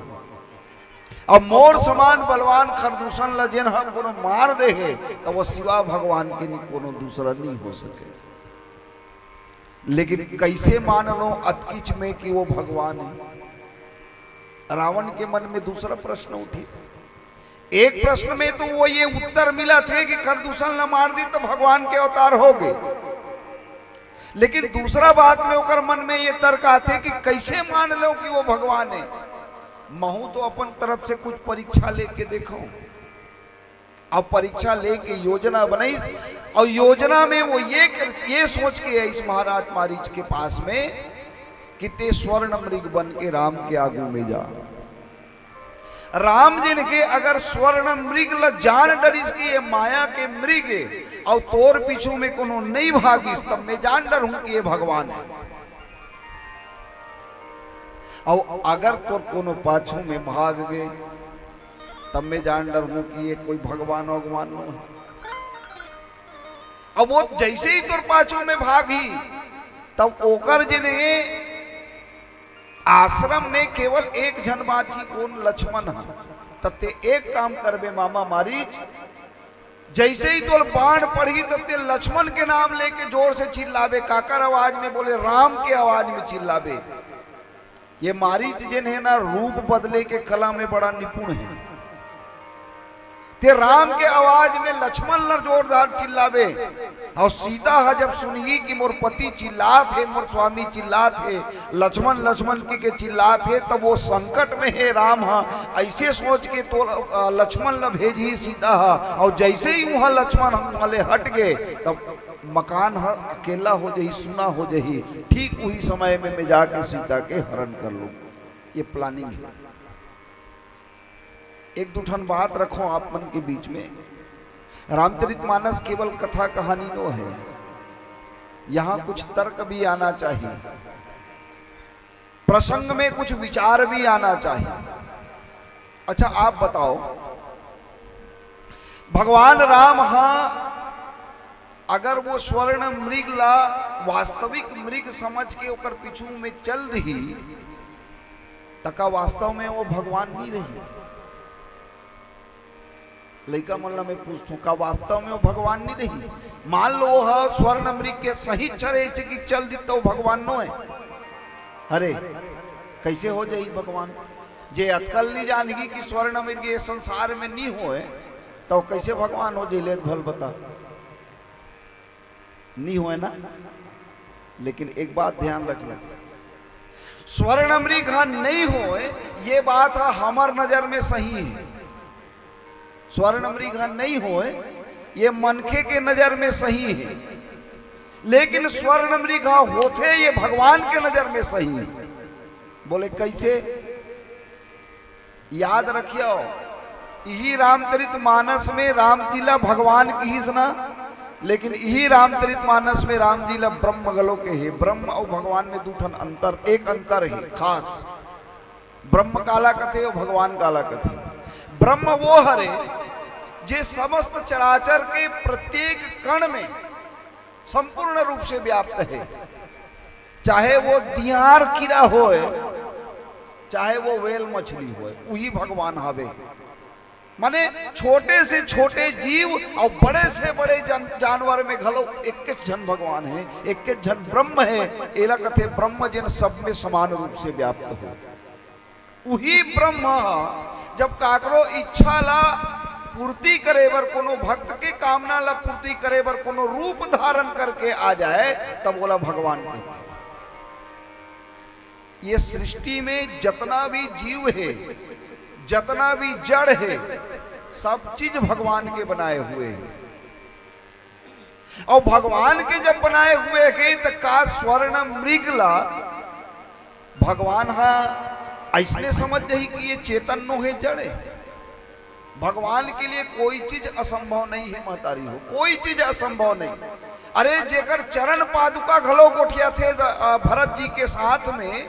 अब मोर समान बलवान खर दूषण ला जेन ह कोनो मार दे हे, त वो सिवा भगवान के नहीं कोनो दूसरा नहीं हो सके। लेकिन कइसे मान लो अतकिच में कि वो भगवान हे? रावण के मन में दूसरा प्रश्न उठिस। एक प्रश्न में तो वो ये उत्तर मिलत हे कि खर दूषण ला मार दिस त भगवान के अवतार हो गए, लेकिन दूसरा बात में ओकर मन में ये तर्क आथे कि कइसे मान लो कि वो भगवान हे? महूं तो अपन तरफ से कुछ परीक्षा लेके देखो। अब परीक्षा लेके योजना बनाइस, और योजना में वो ये कर, ये सोच के आइस महाराज मारीच के पास में कि ते स्वर्ण मृग बन के राम के आगू में जा। राम जेन हे अगर स्वर्ण मृग ल जान डरिस कि ये माया के मृग हे, और तोर पीछू में कोनो नहीं भागिस, तब मैं जान डरहूं कि ये भगवान हे। और अगर तोर कोनो पाछू में भाग गए, तब मैं जान डरहूं कि ये कोई भगवान भगवान नो हे। अब वो जैसे ही तोर पाछू में भागही, तब ओकर जेन हे आश्रम में केवल एक झन बाँची, कोन? लक्ष्मण ह। त ते एक काम करबे मामा मारीच, जैसे ही तोर बाण पड़ही, त ते लक्ष्मण के नाम लेके जोर से चिल्लाबे। काकर आवाज में? बोले, राम के आवाज में चिल्लाबे। ये मारीच जेन हे ना, रूप बदले के कला में बड़ा निपुण हे। ते राम के आवाज में लक्ष्मण ल जोरदार चिल्लाबे, और सीता ह जब सुनही कि मोर पति चिल्लात हे, मोर स्वामी चिल्लात हे, लक्ष्मण, लक्ष्मण कहिके चिल्लात हे, तब वो संकट में हे राम ह, अइसे सोच के तो, अ, लक्ष्मण ल भेजही सीता ह, और जैसे ही उहाँ लक्ष्मण ह उहाँ ले हट गे, तब मकान ह अकेला हो जही, सुना हो जही। ठीक उही समय में मैं जाके सीता के हरण कर लूं। ये planning हे। एक दू ठन बात रखो आप मन के बीच में। रामचरितमानस केवल कथा कहानी नो हे, यहाँ कुछ तर्क भी आना चाहिए, प्रसंग में कुछ विचार भी आना चाहिए। अच्छा, आप बताओ, भगवान राम हा अगर वो स्वर्ण मृग ला वास्तविक मृग समझ के ओकर पीछू में चल दिही, त का वास्तव में वो भगवान नहीं रही? लइका मन ला मैं पूछथों, का वास्तव में वो भगवान नहीं रही? मान लो, वो ह स्वर्ण मृग के सही चरे चिकित चल दित, तो वो भगवान नो है? अरे, कैसे हो जाई भगवान? जे अतकल नहीं जानगी कि स्वर्ण मृग ये संसार में नहीं होए, तो कैसे भगवान हो जाई? ले भल बता, नहीं होए ना। लेकिन एक बात ध्यान रखना, स्वर्ण मृग ह नहीं होए, ये बात ह हमर नजर में सही है। स्वर्ण मृग ह नहीं होए, ये मनखे के नजर में सही है, लेकिन स्वर्ण मृग ह होथे, ये भगवान के नजर में सही है। बोले, कैसे? याद रखियो, इही रामचरित मानस में राम जी ला भगवान किहिस ना, लेकिन इही रामचरित मानस में राम जी ला ब्रह्म घलो कहे। ब्रह्म अउ भगवान में दू ठन अंतर, एक अंतर हे खास। ब्रह्म काला कथे अउ भगवान काला कथे? ब्रह्म वो हरे, जे समस्त चराचर के प्रत्येक कण में संपूर्ण रूप से व्याप्त हे। चाहे वो दियार कीरा होए, चाहे वो whale मछली होए, उही भगवान हवे। माने, छोटे से छोटे जीव अउ बड़े से बड़े जन-, जानवर में घलो एकेच झन भगवान हे, एकेच झन ब्रह्म हे। एला कथे ब्रह्म, जेन सब में समान रूप से व्याप्त हो। उही ब्रह्म ह जब काकरो इच्छा ला पूर्ति करे बर, कोनो भक्त के कामना ला पूर्ति करे बर कोनो रूप धारण करके आ जाए, तब ओला भगवान कहिथे। ये सृष्टि में जतना भी जीव हे, जतना भी जड़ हे, सब चीज भगवान के बनाए हुए हे। अउ भगवान के जब बनाए हुए हे, त का स्वर्ण मृग ला भगवान ह अइसने समझ जाही कि ये चेतन नो हे, जड़ हे? भगवान के लिए कोई चीज असंभव नहीं हे, महतारी हो, कोई चीज असंभव नहीं। अरे, जेकर चरण पादुका घलो गोठियाथे द-, अ, भरत जी के साथ में,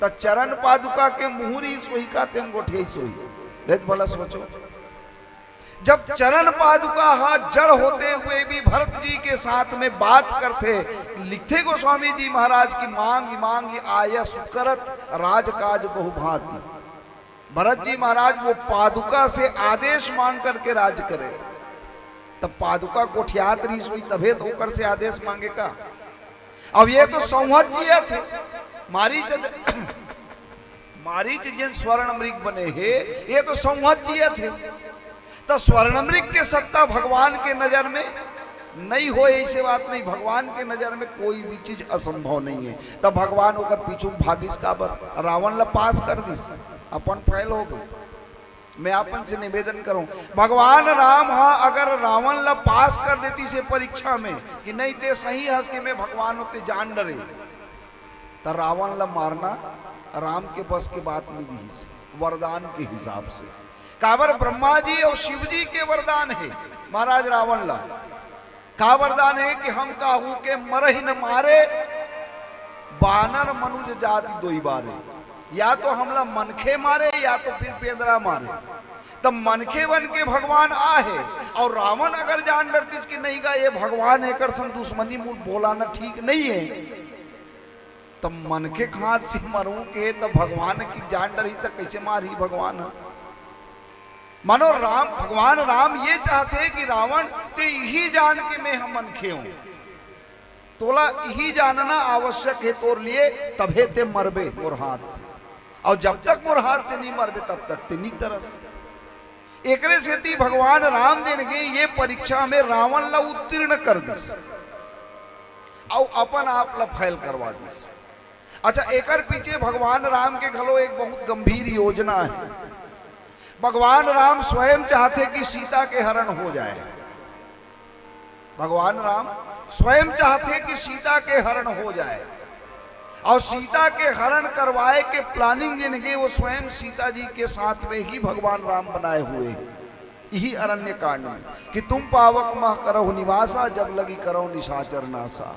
त चरण पादुका के मुहूरी सोही का तेम गोठियाई सोही। ले त भला सोचो, जब चरण पादुका ह जड़ होते हुए भी भरत जी के साथ में बात करथे, लिखथे गोस्वामी जी महाराज कि मांगि मांगि आयस करत राजकाज बहुभांति। भरत जी महाराज वो पादुका से आदेश मांग करके राज करे, तब पादुका गोठियात रहिस होही, तभे तो ओकर से आदेश मांगे का। अब ये तो संवत जियत हे, मारीच, मारीच जेन स्वर्ण मृग बने हे, ये तो संवत जियत हे। त स्वर्ण मृग के सत्ता भगवान के नजर में नहीं होए, ऐसे बात नहीं। भगवान के नजर में कोई भी चीज असंभव नहीं है। तब भगवान ओकर पीछू भागिस काबर? रावण ला पास कर दिस, अपन fail हो गए। मैं आपन से निवेदन करूं, भगवान राम हा अगर रावण ला पास कर देतिस ये परीक्षा में कि नहीं, ते सही हस कि मैं भगवान हों, ते जान डरे, त रावण ला मारना राम के बस के बात नहीं दिहिस, वरदान के हिसाब से। काबर ब्रह्मा जी और शिव जी के वरदान है महाराज रावण ला। का वरदान है कि हम काहू के मरहि न मारे, बानर मनुज जाति दोई बारे। या तो हमला मनखे मारे या तो फिर पेंदरा मारे। तब मनखे बन के भगवान आहे और रावण अगर जान डरतिस कि नहीं गा ये भगवान है, एकर संग दुश्मनी मूल बोलाना ठीक नहीं है, तब मनखे के हाथ से मरूं के तब भगवान की जान डरही तब कैसे मारही भगवान ह? मानो राम, भगवान राम ये चाहते कि रावण ते यही जान के मैं हम मनखे हूं, तोला यही जानना आवश्यक है तोर लिए, तभे ते मरबे मोर हाथ से, और जब तक मोर हाथ से नहीं मरबे तब तक ते नहीं तरस। एकरे सेती भगवान राम जेन गे ये परीक्षा में रावण ला उत्तीर्ण कर दिस, अउ अपन आप ला fail करवा दिस। अच्छा, एकर पीछे भगवान राम के घलो एक बहुत गंभीर योजना है। भगवान राम स्वयं चाहते कि सीता के हरण हो जाए। भगवान राम स्वयं चाहते कि सीता के हरण हो जाए, और सीता के हरण करवाए के planning जेन गे वो स्वयं सीता जी के साथ में ही भगवान राम बनाए हुए हैं। यही अरण्य कांड में कि तुम पावक मह करहु निवासा, जब लगी करहु निशाचर नासा।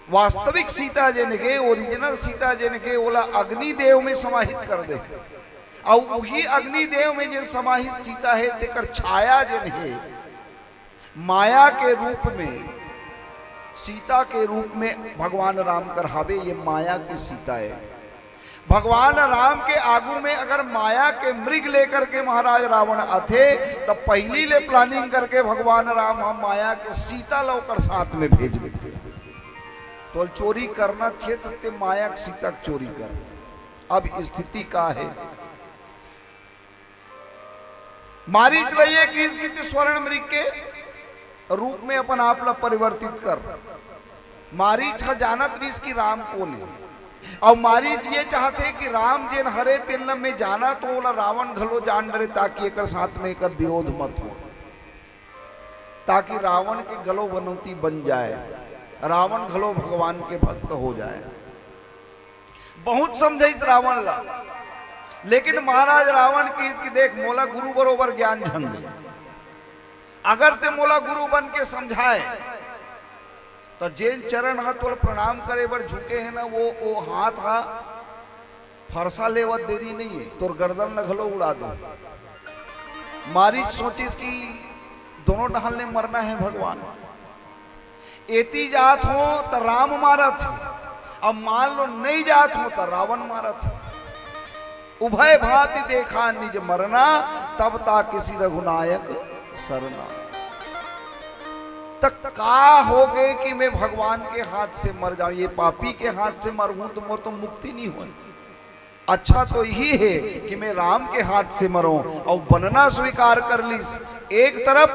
वास्तविक सीता जेन गे, original सीता जेन गे, ओला अग्निदेव में समाहित कर दे। अउ उही अग्निदेव में जेन समाहित सीता है, तेकर छाया जेन है, माया के रूप में, सीता के रूप में भगवान राम कर हावे, ये माया की सीता है। भगवान राम के आगू में अगर माया के मृग लेकर के महाराज रावण आथे, त पहिली ले planning करके भगवान राम ह माया के सीता ल ओकर साथ में भेज देथे। तो चोरी करना थे, त ते माया के सीता के चोरी कर। अब स्थिति का हे? मारीच ल ये किहिस कि ते स्वर्ण मृग के रूप में अपन आप ला परिवर्तित कर। मारीच ह जानत रहिस कि राम कोन हे, अउ मारीच ये चाहत हे कि राम जेन हरे तेन ला मैं जानत हों, ओला रावण घलो जान डरे, ताकि एकर साथ में एकर विरोध मत हो, ताकि रावण के घलो बनौती बन जाए, रावण घलो भगवान के भक्त हो जाए। बहुत समझाइस रावण ला, लेकिन महाराज रावण किहिस कि देख, मोला गुरु बरोबर ज्ञान झन दे। अगर ते मोला गुरु बन के समझाए, त जेन चरण ह तोला प्रणाम करे बर झुके हे ना, वो, वो हाथ ह फरसा लेवत देरी नइ हे, तोर गर्दन ला घलो उड़ा दो। मारीच सोचिस कि दोनों डहान ले मरना हे भगवान। एती जात हों त राम मारत हे, अब मान लो नइ जात हों त रावण मारत हे। उभय भांति देखा निज मरना, तब ताकिसी रघुनायक सरना। त का होगे कि मैं भगवान के हाथ से मर जाऊं, ये पापी के हाथ से मरहूं त मोर तो मुक्ति नइ होय। अच्छा तो यही हे कि मैं राम के हाथ से मरों, अउ बनना स्वीकार कर लिस। एक तरफ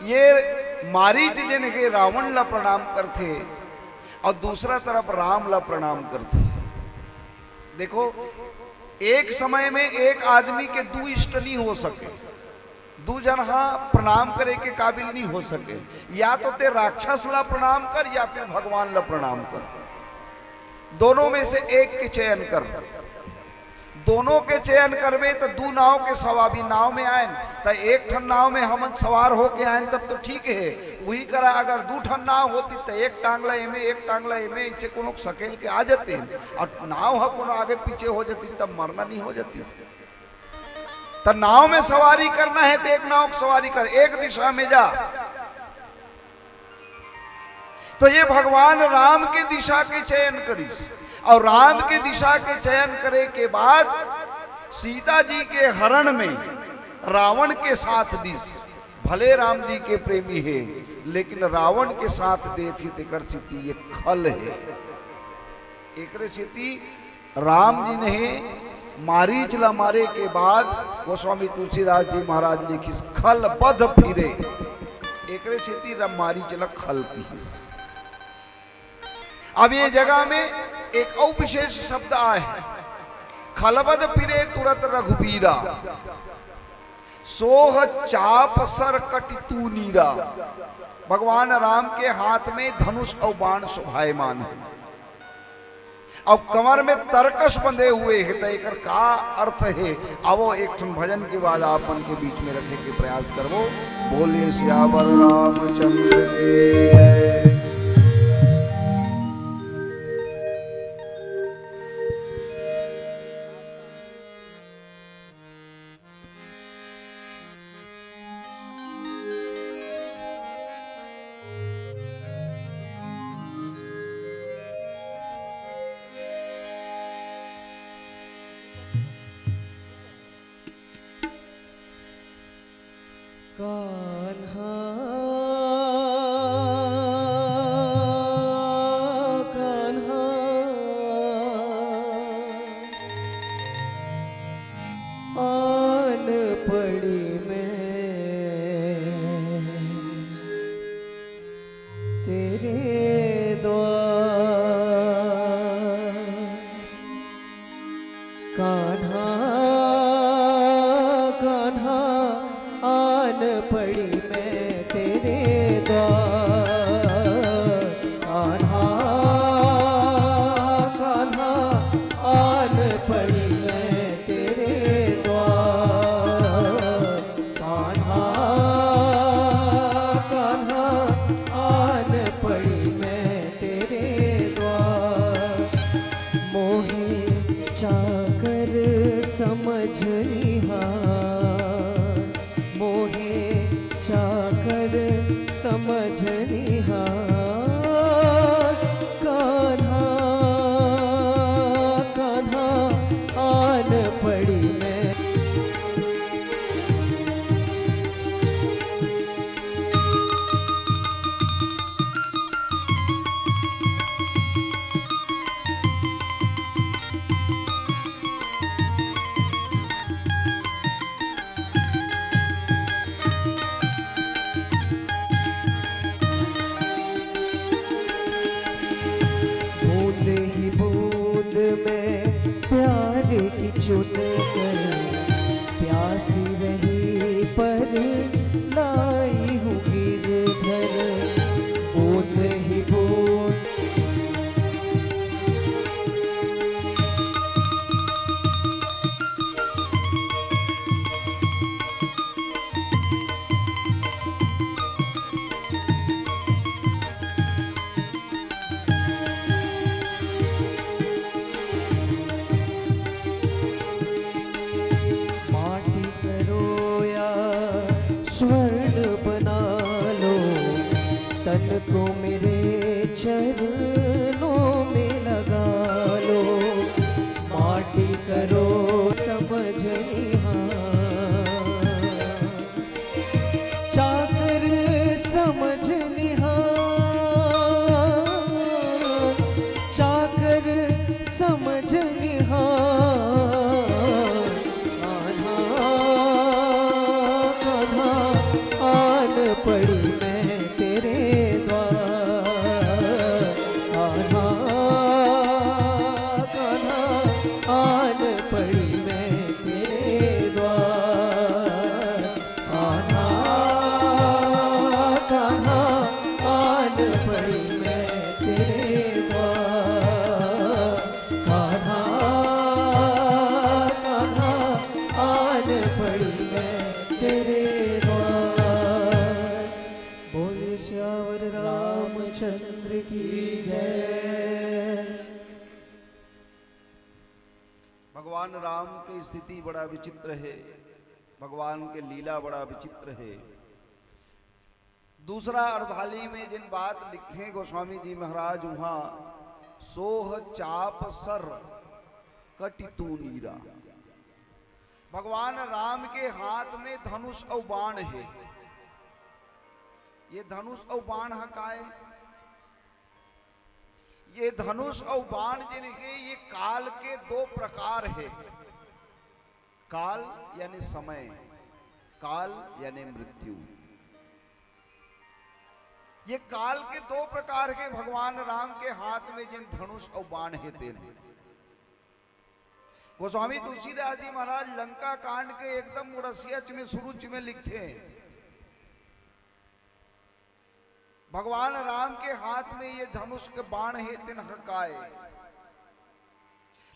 ये मारीच जेन हे रावण ला प्रणाम करथे, अउ दूसरा तरफ राम ला प्रणाम करथे। देखो, एक समय में एक आदमी के दू इष्ट नइ हो सके। दू झन ह प्रणाम करे के काबिल नइ हो सके। या तो ते राक्षस ला प्रणाम कर या फिर भगवान ला प्रणाम कर, दोनों में से एक के चयन कर। दोनों के चयन करबे त दू नाव के सवार भी नाव में आयन, त एक ठन नाव में हमन सवार होके आयन तब तो ठीक हे। उही करा अगर दू ठन नाव होतिस त एक टांग ला एमे, एक टांग ला एमे, इसे कोनो सकेल के आ जातिन, अउ नाव ह कोनो आगे पीछे हो जातिस तब मरना नइ हो जातिस। त नाव में सवारी करना हे त एक नाव के सवारी कर, एक दिशा में जा। तो ये भगवान राम के दिशा के चयन करिस, अउ राम के दिशा के चयन करे के बाद सीता जी के हरण में रावण के साथ दिस। भले राम जी के प्रेमी हे, लेकिन रावण के साथ देत हे, तेकर सेती ये खल हे। एकरे सेती राम जी ने मारीच ला मारे के बाद गोस्वामी तुलसीदास जी महाराज लिखिस, "खल बध फिरे।" एकरे सेती र-, मारीच ला खल किहिस। अब ये जगह में एक अउ विशेष शब्द आय हे, "खलबध फिरे तुरत रघुबीरा, सोह चाप सर कटि तू नीरा।" भगवान राम के हाथ में धनुष अउ बाण शोभायमान हे। अउ कमर में तरकस बंधे हुए हे, त एकर का अर्थ हे? आवो, एक ठन भजन के बाद आप मन के बीच में रखे के प्रयास करबो। बोलिए सियावर रामचंद्र के। कान्हा, कान्हा, आन पड़ी मैं तेरे द्वार। कान्हा, कान्हा, आन पड़ी मैं तेरे द्वार। कान्हा, कान्हा, आन पड़ी मैं तेरे द्वार। कान्हा, कान्हा, आन पड़ी मैं तेरे द्वार। मोहे चाकर समझनिहार, मोहे चाकर समझनिहार। कान्हा, कान्हा, चुन कर प्यासी रही, पर लाई हूँ गिरधर बूंद ही बूंद। माटी करो या स्वर्ण बना लो, तन को मेरे चरणों में लगा लो। माटी करो समझनिहार, चाकर समझनिहार, चाकर समझनिहार। कान्हा, कान्हा, आन पड़ी मैं तेरे द्वार। कान्हा, कान्हा, आन पड़ी मैं तेरे द्वार। कान्हा, कान्हा, आन पड़ी मैं तेरे द्वार। कान्हा, कान्हा, आन पड़ी मैं तेरे द्वार। बोले सियावर रामचंद्र की जय। भगवान राम के स्थिति बड़ा विचित्र हे, भगवान के लीला बड़ा विचित्र हे। दूसरा अर्धाली में जिन बात लिखथे गोस्वामी जी महाराज, उहाँ सोह चाप सर कटि तू नीरा। भगवान राम के हाथ में धनुष अउ बाण हे। ये धनुष अउ बाण ह काय? ये धनुष अउ बाण जिन हे, ये काल के दो प्रकार हे। काल यानी समय, काल यानी मृत्यु। ये काल के दो प्रकार के भगवान राम के हाथ में जिन धनुष अउ बाण हे तेन। गोस्वामी तुलसीदास जी महाराज लंका कांड के एकदम मुड़सिया च में, शुरू च में लिखथे, भगवान राम के हाथ में ये धनुष के बाण हे, तेन ह काय।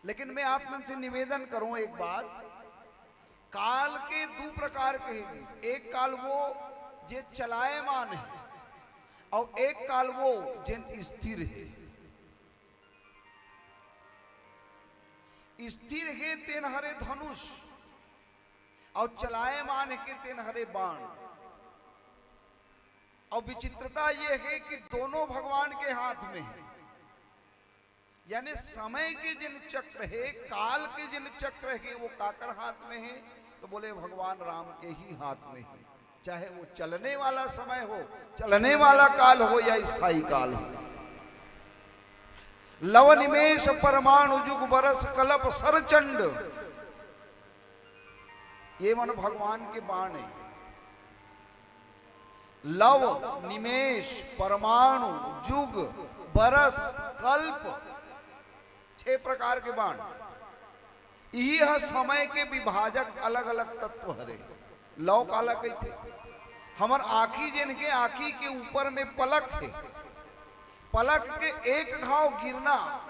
लेकिन मैं आप मन से निवेदन करूं एक बात, काल के दू प्रकार के हे। एक काल वो जे चलायमान हे, अउ एक काल वो जेन स्थिर हे। स्थिर हे तेन हरे धनुष, अउ चलायमान हे तेन हरे बाण। अउ विचित्रता ये हे कि दोनों भगवान के हाथ में हे, यानी समय के जिन चक्र हे, काल के जिन चक्र हे, वो काकर हाथ में हे? तो बोले, भगवान राम के ही हाथ में हे। चाहे वो चलने वाला समय हो, चलने वाला काल हो या स्थायी काल हो। लव निमेष परमाणु जुग बरस कल्प सरचंड, ये मन भगवान के बाण हे। लव, निमेष, परमाणु, जुग, बरस, कल्प, छह प्रकार के बाण। इही ह समय के विभाजक अलग-अलग तत्व हरे। लव काला कहिथे? हमर आँखी जेन के, आँखी के ऊपर में पलक हे, पलक के एक घांव गिरना,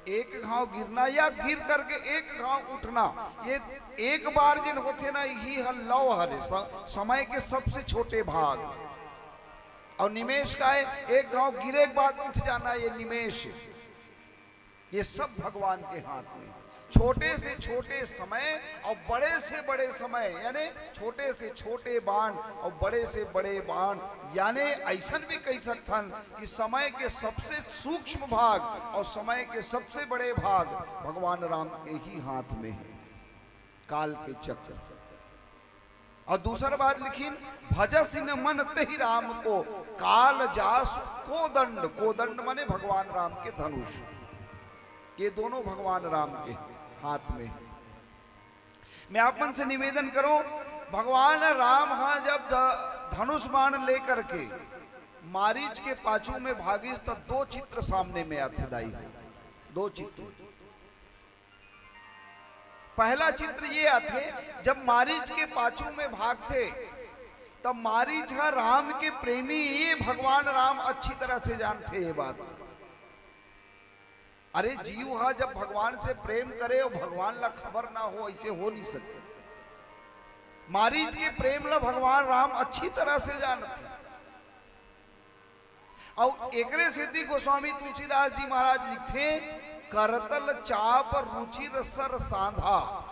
एक घांव गिरना या गिर करके एक घांव उठना, ये एक बार जेन होथे ना, इही ह लव हरे, स-, समय के सबसे छोटे भाग। अउ निमेष काय, एक घांव गिरे के बाद उठ जाना, ये निमेष। ये सब भगवान के हाथ में। छोटे से छोटे समय अउ बड़े से बड़े समय, यानी छोटे से छोटे बाण अउ बड़े से बड़े बाण, यानी अइसन भी कहि सकथन कि समय के सबसे सूक्ष्म भाग अउ समय के सबसे बड़े भाग भगवान राम के ही हाथ में हे। काल के चक्र। अउ दूसर बात लिखिन, "भजसि न मन तेहि राम को, काल जासु कोदंड।" कोदंड माने भगवान राम के धनुष। ये दोनों भगवान राम के हाथ में हे। मैं आप मन से निवेदन करूं, भगवान राम ह जब ध-, धनुष बाण लेकर के मारीच के पाछू में भागिस, त दो चित्र सामने में आथे दाई, दो चित्र। पहला चित्र ये आथे, जब मारीच के पाछू में भागथे, तब मारीच ह राम के प्रेमी ये भगवान राम अच्छी तरह से जानथे ये बात। अरे, जीव ह जब भगवान से प्रेम करे अउ भगवान ला खबर ना हो, ऐसे हो नहीं सकते। मारीच के प्रेम ला भगवान राम अच्छी तरह से जानथे। अउ एकरे सेती गोस्वामी तुलसीदास जी महाराज लिखथे, "करतल चाप रुचिर सर सांधा।"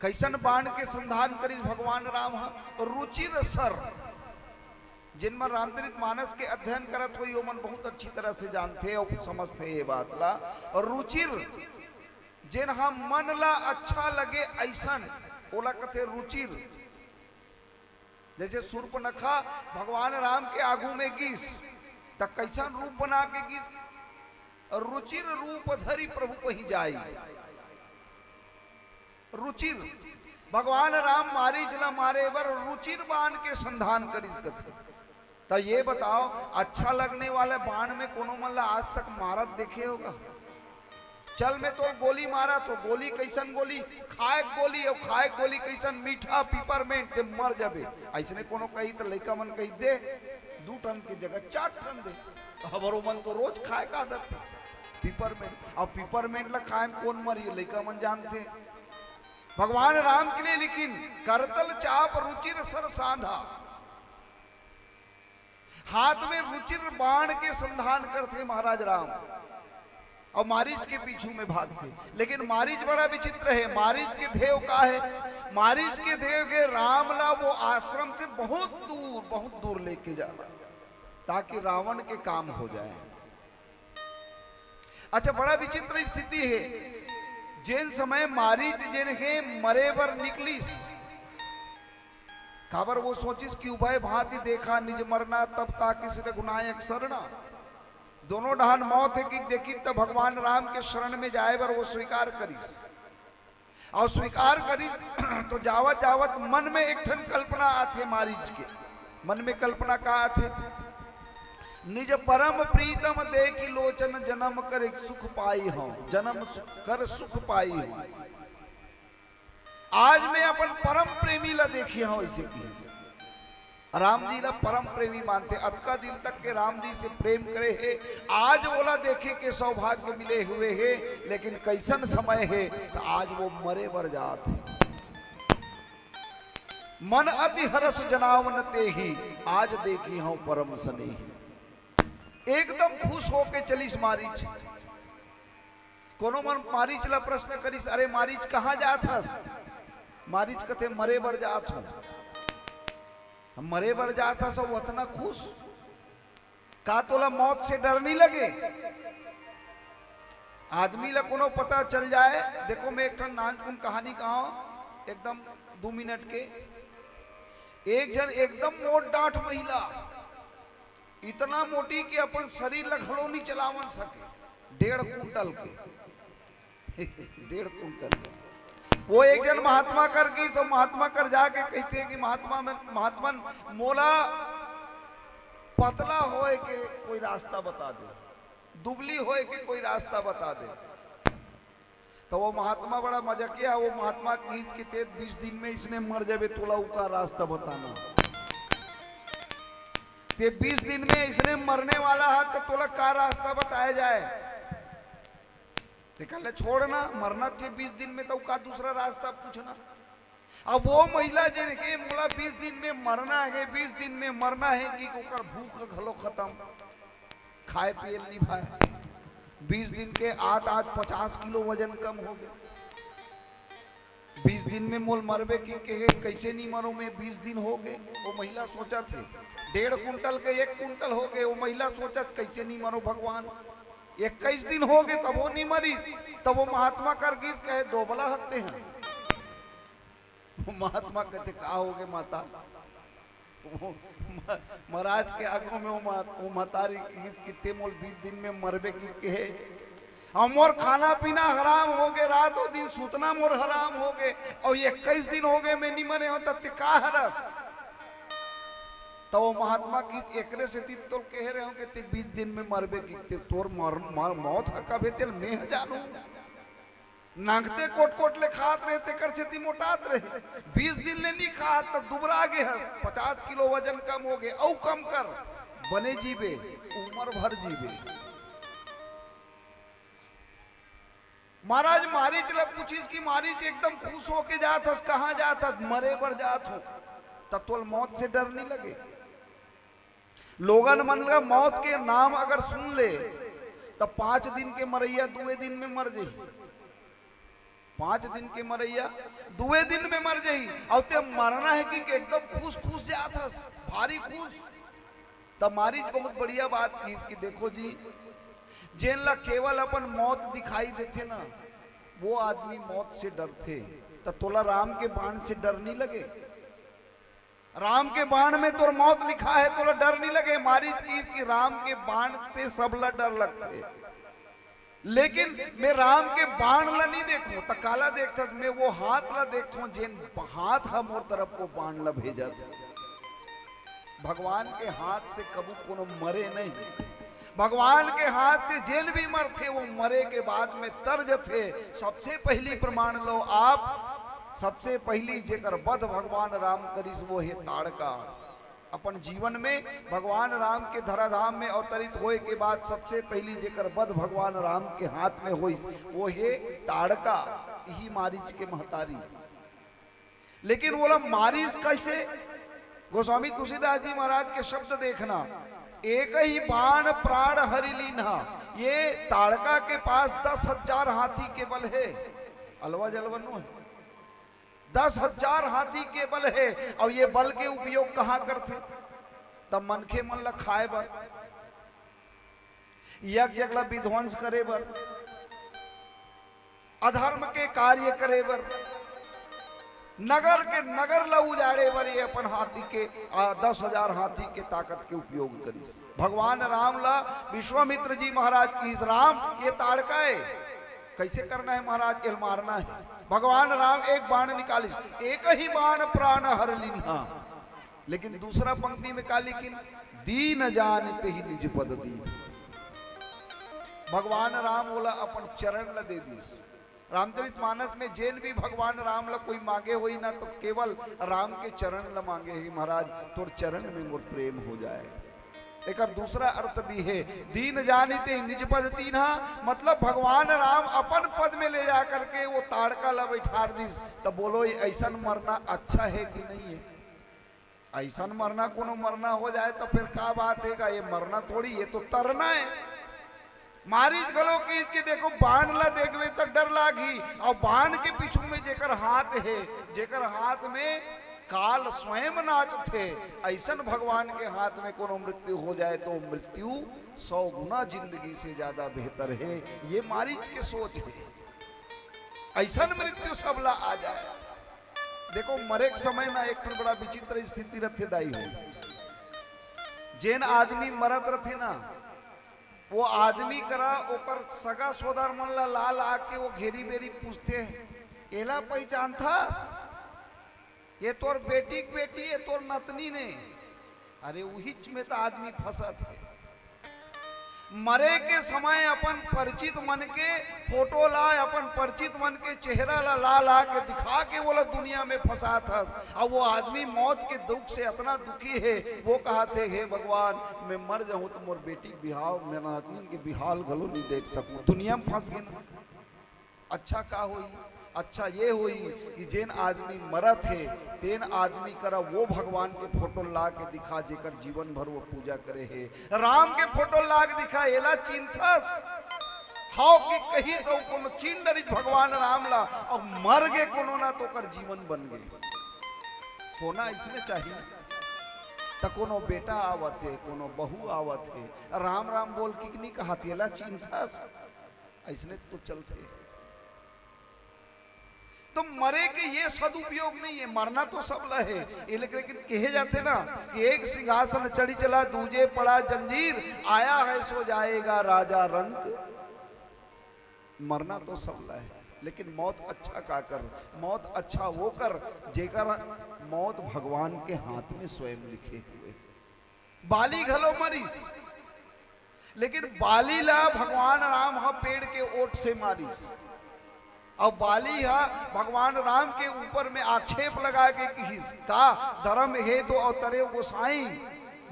कैसन बाण के संधान करिस भगवान राम ह? रुचिर सर। जिन मन रामचरित मानस के अध्ययन करत होई, ओमन बहुत अच्छी तरह से जानथे अउ समझथे ये बात ला। रुचिर, जेन ह मन ला अच्छा लगे, ऐसन ओला कथे रुचिर। जैसे सूर्पनखा भगवान राम के आगू में गिस, त कैसन रूप बना के गिस? रुचिर रूप धरि प्रभु पहि जाई। रुचिर, भगवान राम मारीच ला मारे बर रुचिर बाण के संधान करिस कथे। त ये बताओ, अच्छा लगने वाले बाण में कोनो मन ला आज तक मारत देखे होगा? चल, मैं तो गोली मारा, तो गोली कैसन गोली? खाए के गोली, अउ खाए के गोली कैसन? मीठा, पिपरमेंट, ते मर जाबे। ऐसने कोनो कही त लइका मन कही दे, दू ठन के जगह चार ठन दे। हमरो मन तो रोज खाए का आदत हे पिपरमेंट। अब पिपरमेंट ला खाए में कोन मरी, लइका मन जानथे। भगवान राम के लिए लेकिन करतल चाप रुचिर सर सांधा, हाथ में रुचिर बाण के संधान करथे महाराज राम, अउ मारीच के पीछू में भागथे। लेकिन मारीच बड़ा विचित्र हे। मारीच के ध्येय का हे? मारीच के ध्येय हे राम ला वो आश्रम से बहुत दूर, बहुत दूर लेके जाना, ताकि रावण के काम हो जाए। अच्छा, बड़ा विचित्र स्थिति हे। जेन समय मारीच जेन हे मरे बर निकलिस, काबर वो सोचिस कि उभय भांति देखा निज मरना, तब ताकिस रघुनायक सरना। दोनों डहान मौत हे कि देखिस, त भगवान राम के शरण में जाए बर वो स्वीकार करिस। अउ स्वीकार करिस तो जावत जावत मन में एक ठन कल्पना आथे मारीच के। मन में कल्पना का आथे? निज परम प्रीतम देखि लोचन, जनम कर सुख पाई हौं, जनम सु-, कर सुख पाई हौं। आज मैं अपन परम प्रेमी ला देखे हौं, ऐसे कहिस। राम जी ला परम प्रेमी मानथे, अतका दिन तक के राम जी से प्रेम करे हे, आज ओला देखे के सौभाग्य मिले हुए हे। लेकिन कैसन समय हे, त आज वो मरे बर जात हे। मन अति हरस जनावन तेहि, आज देखि हौं परम सनेहि। एकदम खुश होके चलिस मारीच। कोनो मन मारीच ला प्रश्न करिस, "अरे मारीच, कहाँ जात हस?" मारीच कथे, "मरे बर जात हौं।" "हम मरे बर जात हस अउ अतना खुश? का तोला मौत से डर नहीं लगे?" आदमी ला कोनो पता चल जाए। देखो, मैं एक ठन नानचुन कहानी कहा हूँ, एकदम दू मिनट के। एक झन एकदम मोट डांठ महिला, इतना मोटी कि अपन शरीर ला घलो नहीं चलावन सके, डेढ़ कुंटल के। डेढ़ कुंटल के। वो एक झन महात्मा कर गिस, अउ महात्मा कर जाके कहिथे कि महात्मा में, महात्मन, मोला पतला होए के कोई रास्ता बता दे, दुबली होए के कोई रास्ता बता दे। त वो महात्मा बड़ा मजकिया, वो महात्मा कहिस कि ते बीस दिन में इसने मर जाबे, तोला उ का रास्ता बताना। ते बीस दिन में इसने मरने वाला हे, त तोला का रास्ता बताया जाए? ते कहले, "छोड़ ना, मरना थे बीस दिन में, त उ का दूसरा रास्ता पूछना?" अब वो महिला जेन के मोला बीस दिन में मरना हे, बीस दिन में मरना हे, कि ओकर भूख घलो खतम, खाए पिए ल नहीं भाए। बीस दिन के आत आज पचास किलो वजन कम हो गया। बीस दिन में मोल मरबे कि कहे, कैसे नहीं मरो मैं, बीस दिन हो गए। वो महिला सोचथे, डेढ़ कुंटल के एक कुंटल हो गए। वो महिला सोचत, कैसे नहीं मरो भगवान, इक्कीस दिन हो गए तब वो नहीं मरी। तब वो महात्मा कर गिस, कहे, "दोबला हते हैं।" वो महात्मा कहते, "का हो गए माता?" वो म-, महाराज के आगू में वो मा-, वो महतारी कि-, किते मोल बीस दिन में मरबे कि कहे, अउ मोर खाना पीना हराम हो गए, रात अउ दिन सुतना मोर हराम हो गए, अउ इक्कीस दिन हो गए मैं नहीं मरे हूँ, त ते का हरस? त वो महात्मा कि एकरे सेती तोल कहे रहे हूँ कि ते बीस दिन में मरबे कि ते तोर मर-, मर-, मौत ह कब हे तेल मैं ह जानू। नांगते कोट कोट ले खात रहे, तेकर सेती मोटात रहे। बीस दिन ले नी खात, त दुबरा गे हस, पचास किलो वजन कम हो गे, अउ कम कर, बने जीबे, उमर भर जीबे। महाराज मारीच ल पूछिस कि मारीच, एकदम खुश होके जात हस, कहाँ जात हस? मरे बर जात हों। त तोल मौत से डर नी लगे? लोगन मन ल मौत के नाम अगर सुन ले, त पांच दिन के मरइया दुए दिन में मर जही। पांच दिन के मरइया दुए दिन में मर जही। अउ ते मरना हे कि, कि एकदम खुश खुश जात हस, भारी खुश। त मारीच बहुत बढ़िया बात किहिस कि देखो जी, जेन ला केवल अपन मौत दिखाई देथे ना, वो आदमी मौत से डरथे। त तोला राम के बाण से डर नी लगे? राम के बाण में तोर मौत लिखा हे, तोला डर नी लगे? मारीच किहिस कि राम के बाण से सबला डर लगथे, लेकिन मैं राम के बाण ला नी देखूं। त काला देखथस? मैं वो हाथ ला देखथों, जेन हाथ ह मोर तरफ वो बाण ला भेजत हे। भगवान के हाथ से कभू कोनो मरे नहीं। भगवान के हाथ से जेन भी मरथे, वो मरे के बाद में तर जथे। सबसे पहली प्रमाण लो आप, सबसे पहली जेकर वध भगवान राम करिस, वो हे ताड़का। अपन जीवन में भगवान राम के धराधाम में अवतरित होए के बाद सबसे पहली जेकर वध भगवान राम के हाथ में होइस, वो हे ताड़का, इही मारीच के महतारी। लेकिन वोला मारिस कैसे? गोस्वामी तुलसीदास जी महाराज के शब्द देखना, "एक ही बाण प्राण हरि लीन्हा।" ये ताड़का के पास दस हजार हाथी के बल हे, अलवा जलवा नो हे, दस हजार हाथी के बल हे। अउ ये बल के उपयोग कहाँ करथे? तब मनखे मन ला खाए बर, यज्ञ ला विध्वंस करे बर, अधर्म के कार्य करे बर, नगर के नगर ला उजाड़े बर ये अपन हाथी के, आ, दस हजार हाथी के ताकत के उपयोग करिस। भगवान राम ला विश्वामित्र जी महाराज किहिस, "राम, ये ताड़का हे, कैसे करना हे महाराज? एल मारना हे।" भगवान राम एक बाण निकालिस, "एक ही बाण प्राण हर लिन्हा।" लेकिन दूसरा पंक्ति में का लिखिन, "दीन जानित ही निज पद दीन।" भगवान राम ओला अपन चरण ला दे दिस। रामचरित मानस में जेन भी भगवान राम ला कोई मांगे होही ना, तो केवल राम के चरण ला मांगे हे, "महाराज, तोर चरण में मोर प्रेम हो जाए।" एकर दूसरा अर्थ भी हे, "दीन जानित ही निज पद दीन्हा", मतलब भगवान राम अपन पद में ले जा करके वो ताड़का ला बैठार दिस। तब बोलो, ये ऐसन मरना अच्छा हे कि नहीं हे? ऐसन मरना, कोनो मरना हो जाए तो फिर का बात हे का? ये मरना थोड़ी, ये तो तरना हे। मारिच घलो किहिस कि देखो, बाण ला देखबे त डर लागही, अउ बाण के पीछू में जेकर हाथ हे, जेकर हाथ में काल स्वयं नाचथे, अइसन भगवान के हाथ में कोनो मृत्यु हो जाए तो मृत्यु सौ गुना जिंदगी से ज्यादा बेहतर हे। ये मारिच के सोच हे। अइसन मृत्यु सबला आ जाए। देखो, मरे के समय ना एक ठन बड़ा विचित्र स्थिति रथे दाई हो। जेन आदमी मरत रथे ना, वो आदमी करा ओकर सगा सोदर मन ला ला ला के वो घेरी बेरी पूछथे, "एला पहिचानथस? ये तोर बेटी के बेटी, ये तोर नतनी ने।" अरे, उहिच में त आदमी फंसत हे। मरे के समय अपन परिचित मन के फोटो ला, अपन परिचित मन के चेहरा ला ला ला के दिखा के वोला दुनिया में फंसात हस। अउ वो आदमी मौत के दुख से अतना दुखी हे, वो कहत हे, "हे भगवान, मैं मर जाहूं तो मोर बेटी के बिहाव, मेरा नतनीन के बिहाव घलो नहीं देख सकूं।" दुनिया में फंस गे ना। अच्छा का होई? अच्छा ये होई कि जेन आदमी मरत हे, तेन आदमी करा वो भगवान के फोटो ला के दिखा, जेकर जीवन भर वो पूजा करे हे। राम के फोटो ला के दिखा, एला चिन्हथस? हव कि कहिस अउ कोनो चिन्ह डरिस भगवान राम ला, अउ मर गे कोनो ना, तो ओकर जीवन बन गे। होना अइसने चाही ना। त कोनो बेटा आवत हे, कोनो बहू आवत हे, राम राम बोल के नहीं कहत, एला चिन्हथस? अइसने तो चलथे। तो मरे के ये सदुपयोग नहीं हे, मरना तो सबला हे। ये लेकिन, लेकिन कहे जाथे ना कि "एक सिंहासन चढ़ी चला, दूजे पड़ा जंजीर, आया है सो जाएगा राजा रंक।" मरना तो सबला हे, लेकिन मौत अच्छा का कर? मौत अच्छा वो कर, जेकर मौत भगवान के हाथ में स्वयं लिखे हुए। बाली घलो मरिस, लेकिन बाली ला भगवान राम ह पेड़ के ओट से मारिस। अब बाली ह भगवान राम के ऊपर में आक्षेप लगा के किहिस, "का धर्म हे तो अवतरे गोसाई,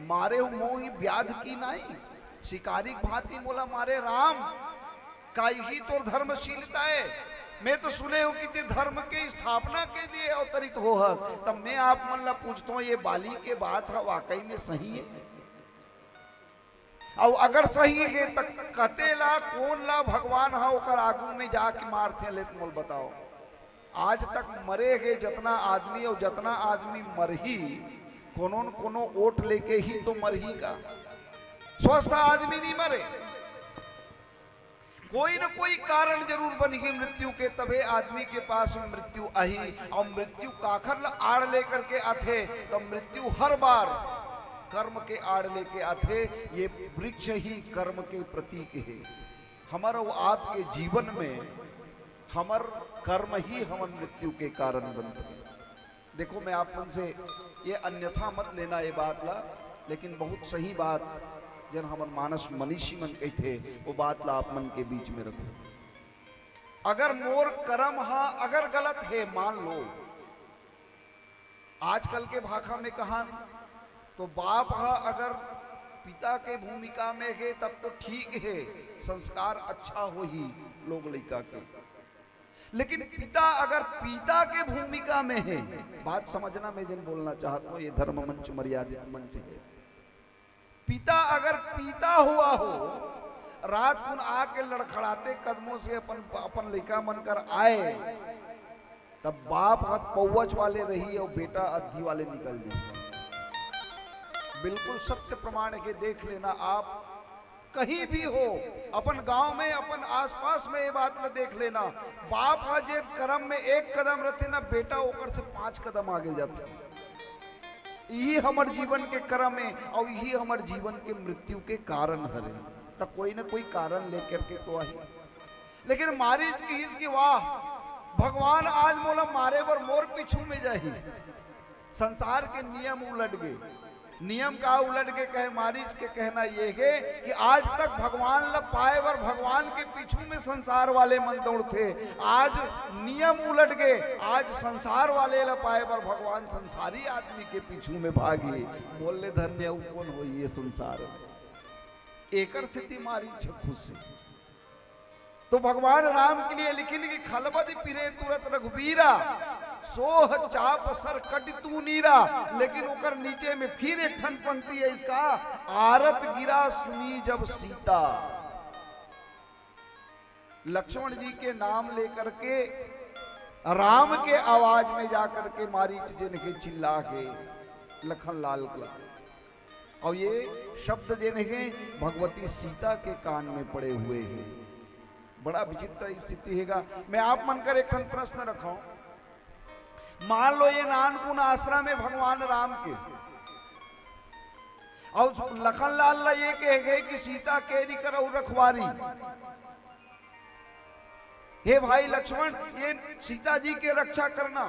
मारे हो मोहि व्याध की नाई, शिकारी भांति मोला मारे राम, का यही तोर धर्मशीलता है? मैं तो सुने हूं कि ते धर्म के स्थापना के लिए अवतरित हो हस।" तब मैं आप मन ला पूछता हूं, ये बाली के बात ह वाकई में सही है? अउ अगर सही हे, त कते ला, कोन ला भगवान ह ओकर आगू में जाके मारथे, ले त मोल बताओ। आज तक मरे हे जतना आदमी अउ जतना आदमी मरही, कोनो न कोनो ओट लेके ही तो मरही का। स्वस्थ आदमी नहीं मरे, कोई न कोई कारण जरूर बनही मृत्यु के, तभे आदमी के पास मृत्यु आही। अउ मृत्यु काखर ला आड़ लेकर के आथे, त मृत्यु हर बार कर्म के आड़ लेके आथे। ये वृक्ष ही कर्म के प्रतीक हे। हमर अउ आपके जीवन में हमर कर्म ही हमन मृत्यु के कारण बनथे। देखो, मैं आप मन से ये अन्यथा मत लेना ये बात ला, लेकिन बहुत सही बात, जन हमर मानस मनीषी मन कहिथे, वो बात ला आप मन के बीच में रखो। अगर मोर करम हा अगर गलत हे, मान लो, आजकल के भाखा में कहान, तो बाप हा अगर पिता के भूमिका में हे, तब तो ठीक हे, संस्कार अच्छा होही लोग लइका के। लेकिन पिता अगर पिता के भूमिका में हे, बात समझना, मैं जिन बोलना चाहत हूं, ये धर्म मंच मर्यादित मंच हे। पिता अगर पिता हुआ हो, रात कुन आके लड़खड़ाते कदमों से अपन, अपन लइका मन कर आए, तब बाप ह पौवच वाले रही अउ बेटा अद्धी वाले निकल जाए। बिल्कुल सत्य प्रमाण के देख लेना आप, कहीं भी हो, अपन गांव में, अपन आसपास में ये बात ला देख लेना, बाप ह जे करम में एक कदम रथे ना, बेटा ओकर से पांच कदम आगे जाथे। यही हमर जीवन के करम हे अउ यही हमर जीवन के मृत्यु के कारण हरे। त कोई न कोई कारण लेकर के तो आही। लेकिन मारीच किहिस कि वाह, भगवान आज मोला मारे बर मोर पीछू में जाही। संसार के नियम उलट गे। नियम का उलट गे कहे मारीच के कहना ये हे कि आज तक भगवान ला पाए बर भगवान के पीछू में संसार वाले मन दौड़थे। आज नियम उलट गे, आज संसार वाले ला पाए बर भगवान संसारी आदमी के पीछू में भागी। मोर ले धन्य अउ कोन होही ये संसार में। एकर सेती मारीच खुश हे। तो भगवान राम के लिए लिखिन कि "खलबदि पिरे तुरत रघुबीरा, सोह चाप सर कटि तू नीरा।" लेकिन ओकर नीचे में फिर एक ठन पंक्ति हे इसका, "आरत गिरा सुनी जब सीता।" लक्ष्मण जी के नाम लेकर के राम के आवाज में जाकर के मारीच जेन हे चिल्ला हे लखन लाल का। अउ ये शब्द जेन हे भगवती सीता के कान में पड़े हुए हे। बड़ा विचित्र स्थिति हे गा। मैं आप मन कर एक ठन प्रश्न रखौं, मान लो ये नानकुन आश्रम हे भगवान राम के, अउ लखन लाल ला ये कहे गे कि सीता केरी करहु रखवारी, हे भाई लक्ष्मण, ये सीता जी के रक्षा करना।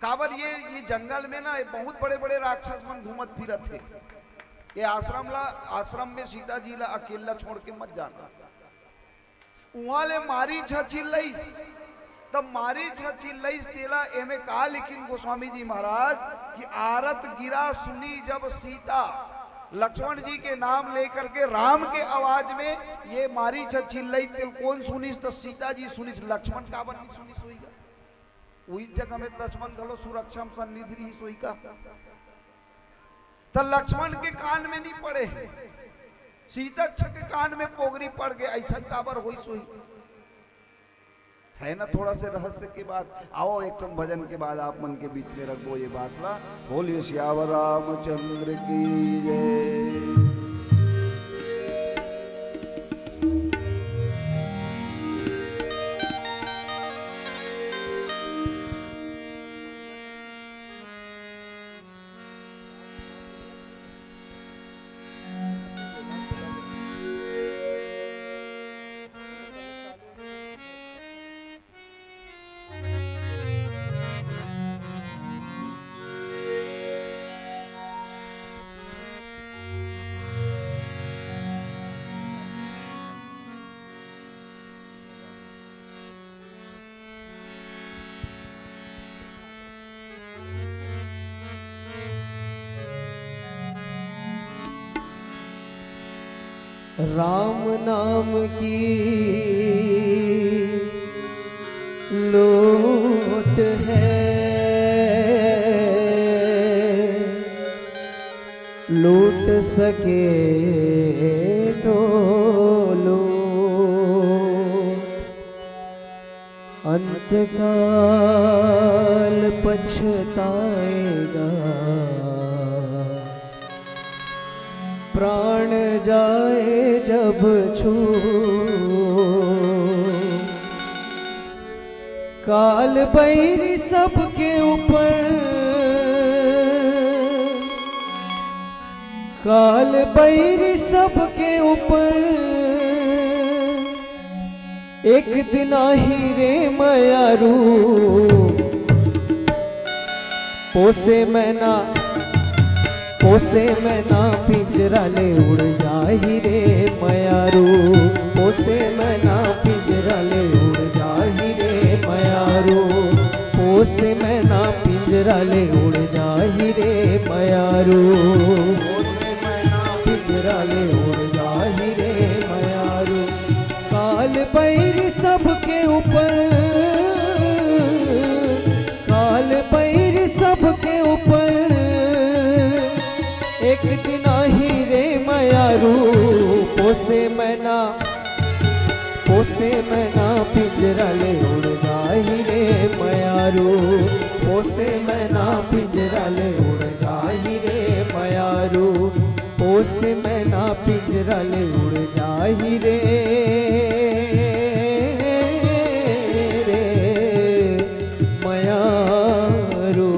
काबर ये, ये जंगल में ना, ये बहुत बड़े-बड़े राक्षस मन घूमत फिरत हे। ये आश्रम ला, आश्रम में सीता जी ला अकेला छोड़ के मत जाना। उहाँ ले मारीच ह चिल्लईस, तब मारीच ह चिल्लईस तेला एमे का लिखिन गोस्वामी जी महाराज कि "आरत गिरा सुनी जब सीता।" लक्ष्मण जी के नाम लेकर के राम के आवाज में ये मारीच ह चिल्लईस तेल कोन सुनिस? त सीता जी सुनिस, लक्ष्मण काबर नहीं सुनिस होही गा? उही जगह में लक्ष्मण घलो सुरक्षा में सन्निधि रहिस होही का? त लक्ष्मण के कान में नहीं पड़े हे, सीतच्छ के कान में पोगरी पड़ गे, अइसन काबर होइस होही? है ना थोड़ा से रहस्य के बात। आओ, एक ठन भजन के बाद आप मन के बीच में रखबो ये बात ला। बोलिए सियावर रामचंद्र की जय। राम नाम की लोट है, लूट सके तो लो। अंतकाल पछताएगा, प्राण जाए जब छू। काल बैरी सबके ऊपर, काल बैरी सबके ऊपर, एक दिन आही रे मयारू। पोसे मैना, पोसे मैना पिंजरा ले उड़ जाही रे मयारू। पोसे मैना पिंजरा ले उड़ जाही रे मयारू। पोसे मैना पिंजरा ले उड़ जाही रे मयारू। पोसे मैना पिंजरा ले उड़ जाही रे मयारू। काल बैरी सबके ऊपर, काल बैरी सबके ऊपर, एक दिन आही रे मयारू। पोसे मैना, पोसे मैना पिंजरा ले उड़ जाही रे मयारू। पोसे मैना पिंजरा ले उड़ जाही रे मयारू। पोसे मैना पिंजरा ले उड़ जाही रे, रे मयारू।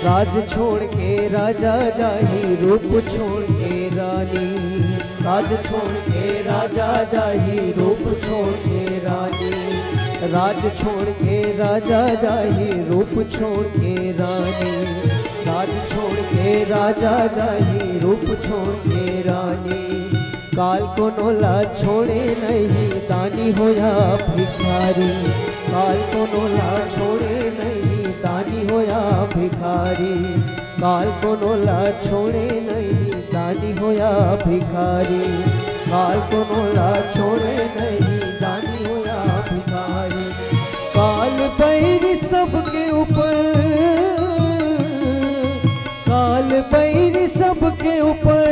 राज छोड़ के राजा जाही, रूप छोड़ के रानी। राज छोड़ के राजा जाही, रूप छोड़ के रानी। राज छोड़ के राजा जाही, रूप छोड़ के रानी। राज छोड़ के राजा जाही, रूप छोड़ के रानी। काल कोनो ला छोड़े नहीं, दानी हो या भिखारी। काल कोनो ला छोड़े नहीं, दानी हो या भिखारी। काल कोनो ला छोड़े नहीं, दानी हो या भिखारी। काल कोनो ला छोड़े नहीं, दानी हो या भिखारी। काल बैरी सबके ऊपर, काल बैरी सबके ऊपर,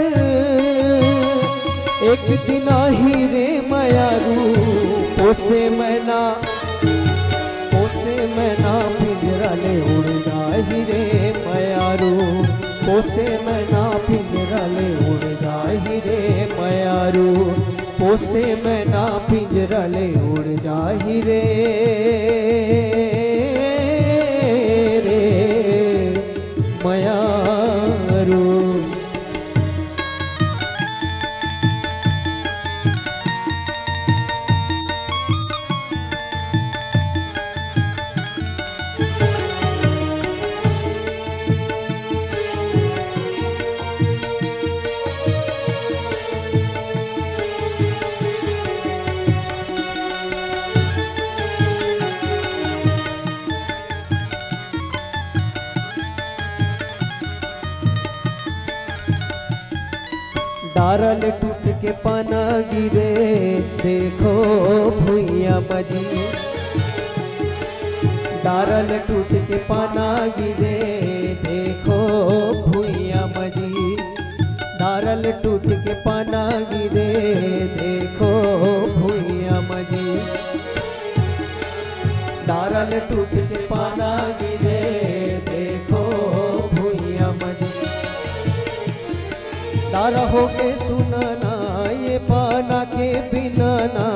एक दिन आही रे मयारू। पोसे मैना, पोसे मैना पिंजरा ले उड़ जाही रे मयारू। पोसे मैना पिंजरा ले उड़ जाही रे मयारू। पोसे मैना पिंजरा ले उड़ जाही रे, रे मयारू। डारा ले टूट के पाना गिरे, देखो भुइयां म जी। डारा ले टूट के पाना गिरे, देखो भुइयां म जी। डारा ले टूट के पाना गिरे, देखो भुइयां म जी। डारा ले टूट के पाना गिरे, देखो भुइयां म जी। डारा होगे सुना ना, ये पाना के बिना ना।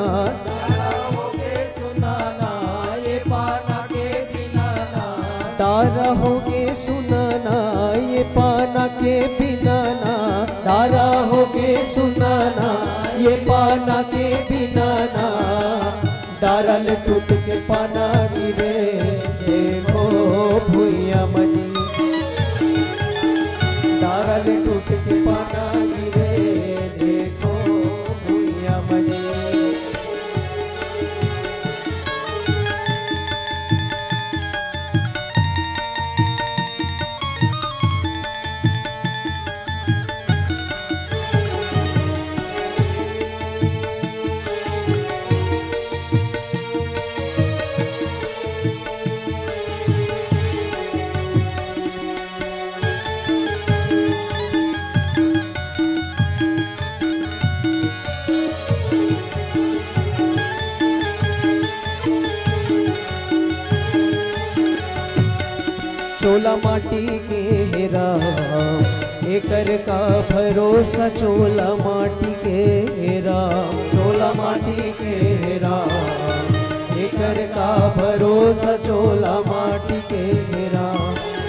डारा होगे सुना ना, ये पाना के बिना ना। डारा होगे सुना ना, ये पाना के बिना ना। डारा होगे डारा ले टूट के पाना गिरे, देखो भुइयां मजे। चोला माटी के हेरा, एकर का भरोसा। चोला माटी के हेरा, चोला माटी के हेरा, एकर का भरोसा। चोला माटी के हेरा,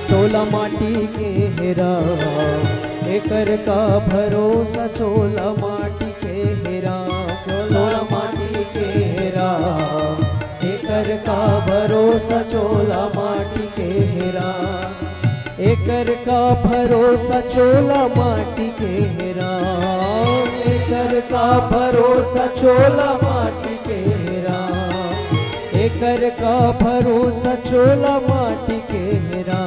चोला माटी के हेरा, एकर का भरोसा। चोला माटी के हेरा, चोला माटी के हेरा, एकर का भरोसा। चोला माटी के हेरा, एकर का भरोसा। चोला माटी के हेरा, एकर का भरोसा। चोला माटी के हेरा, एकर का भरोसा। चोला माटी के हेरा,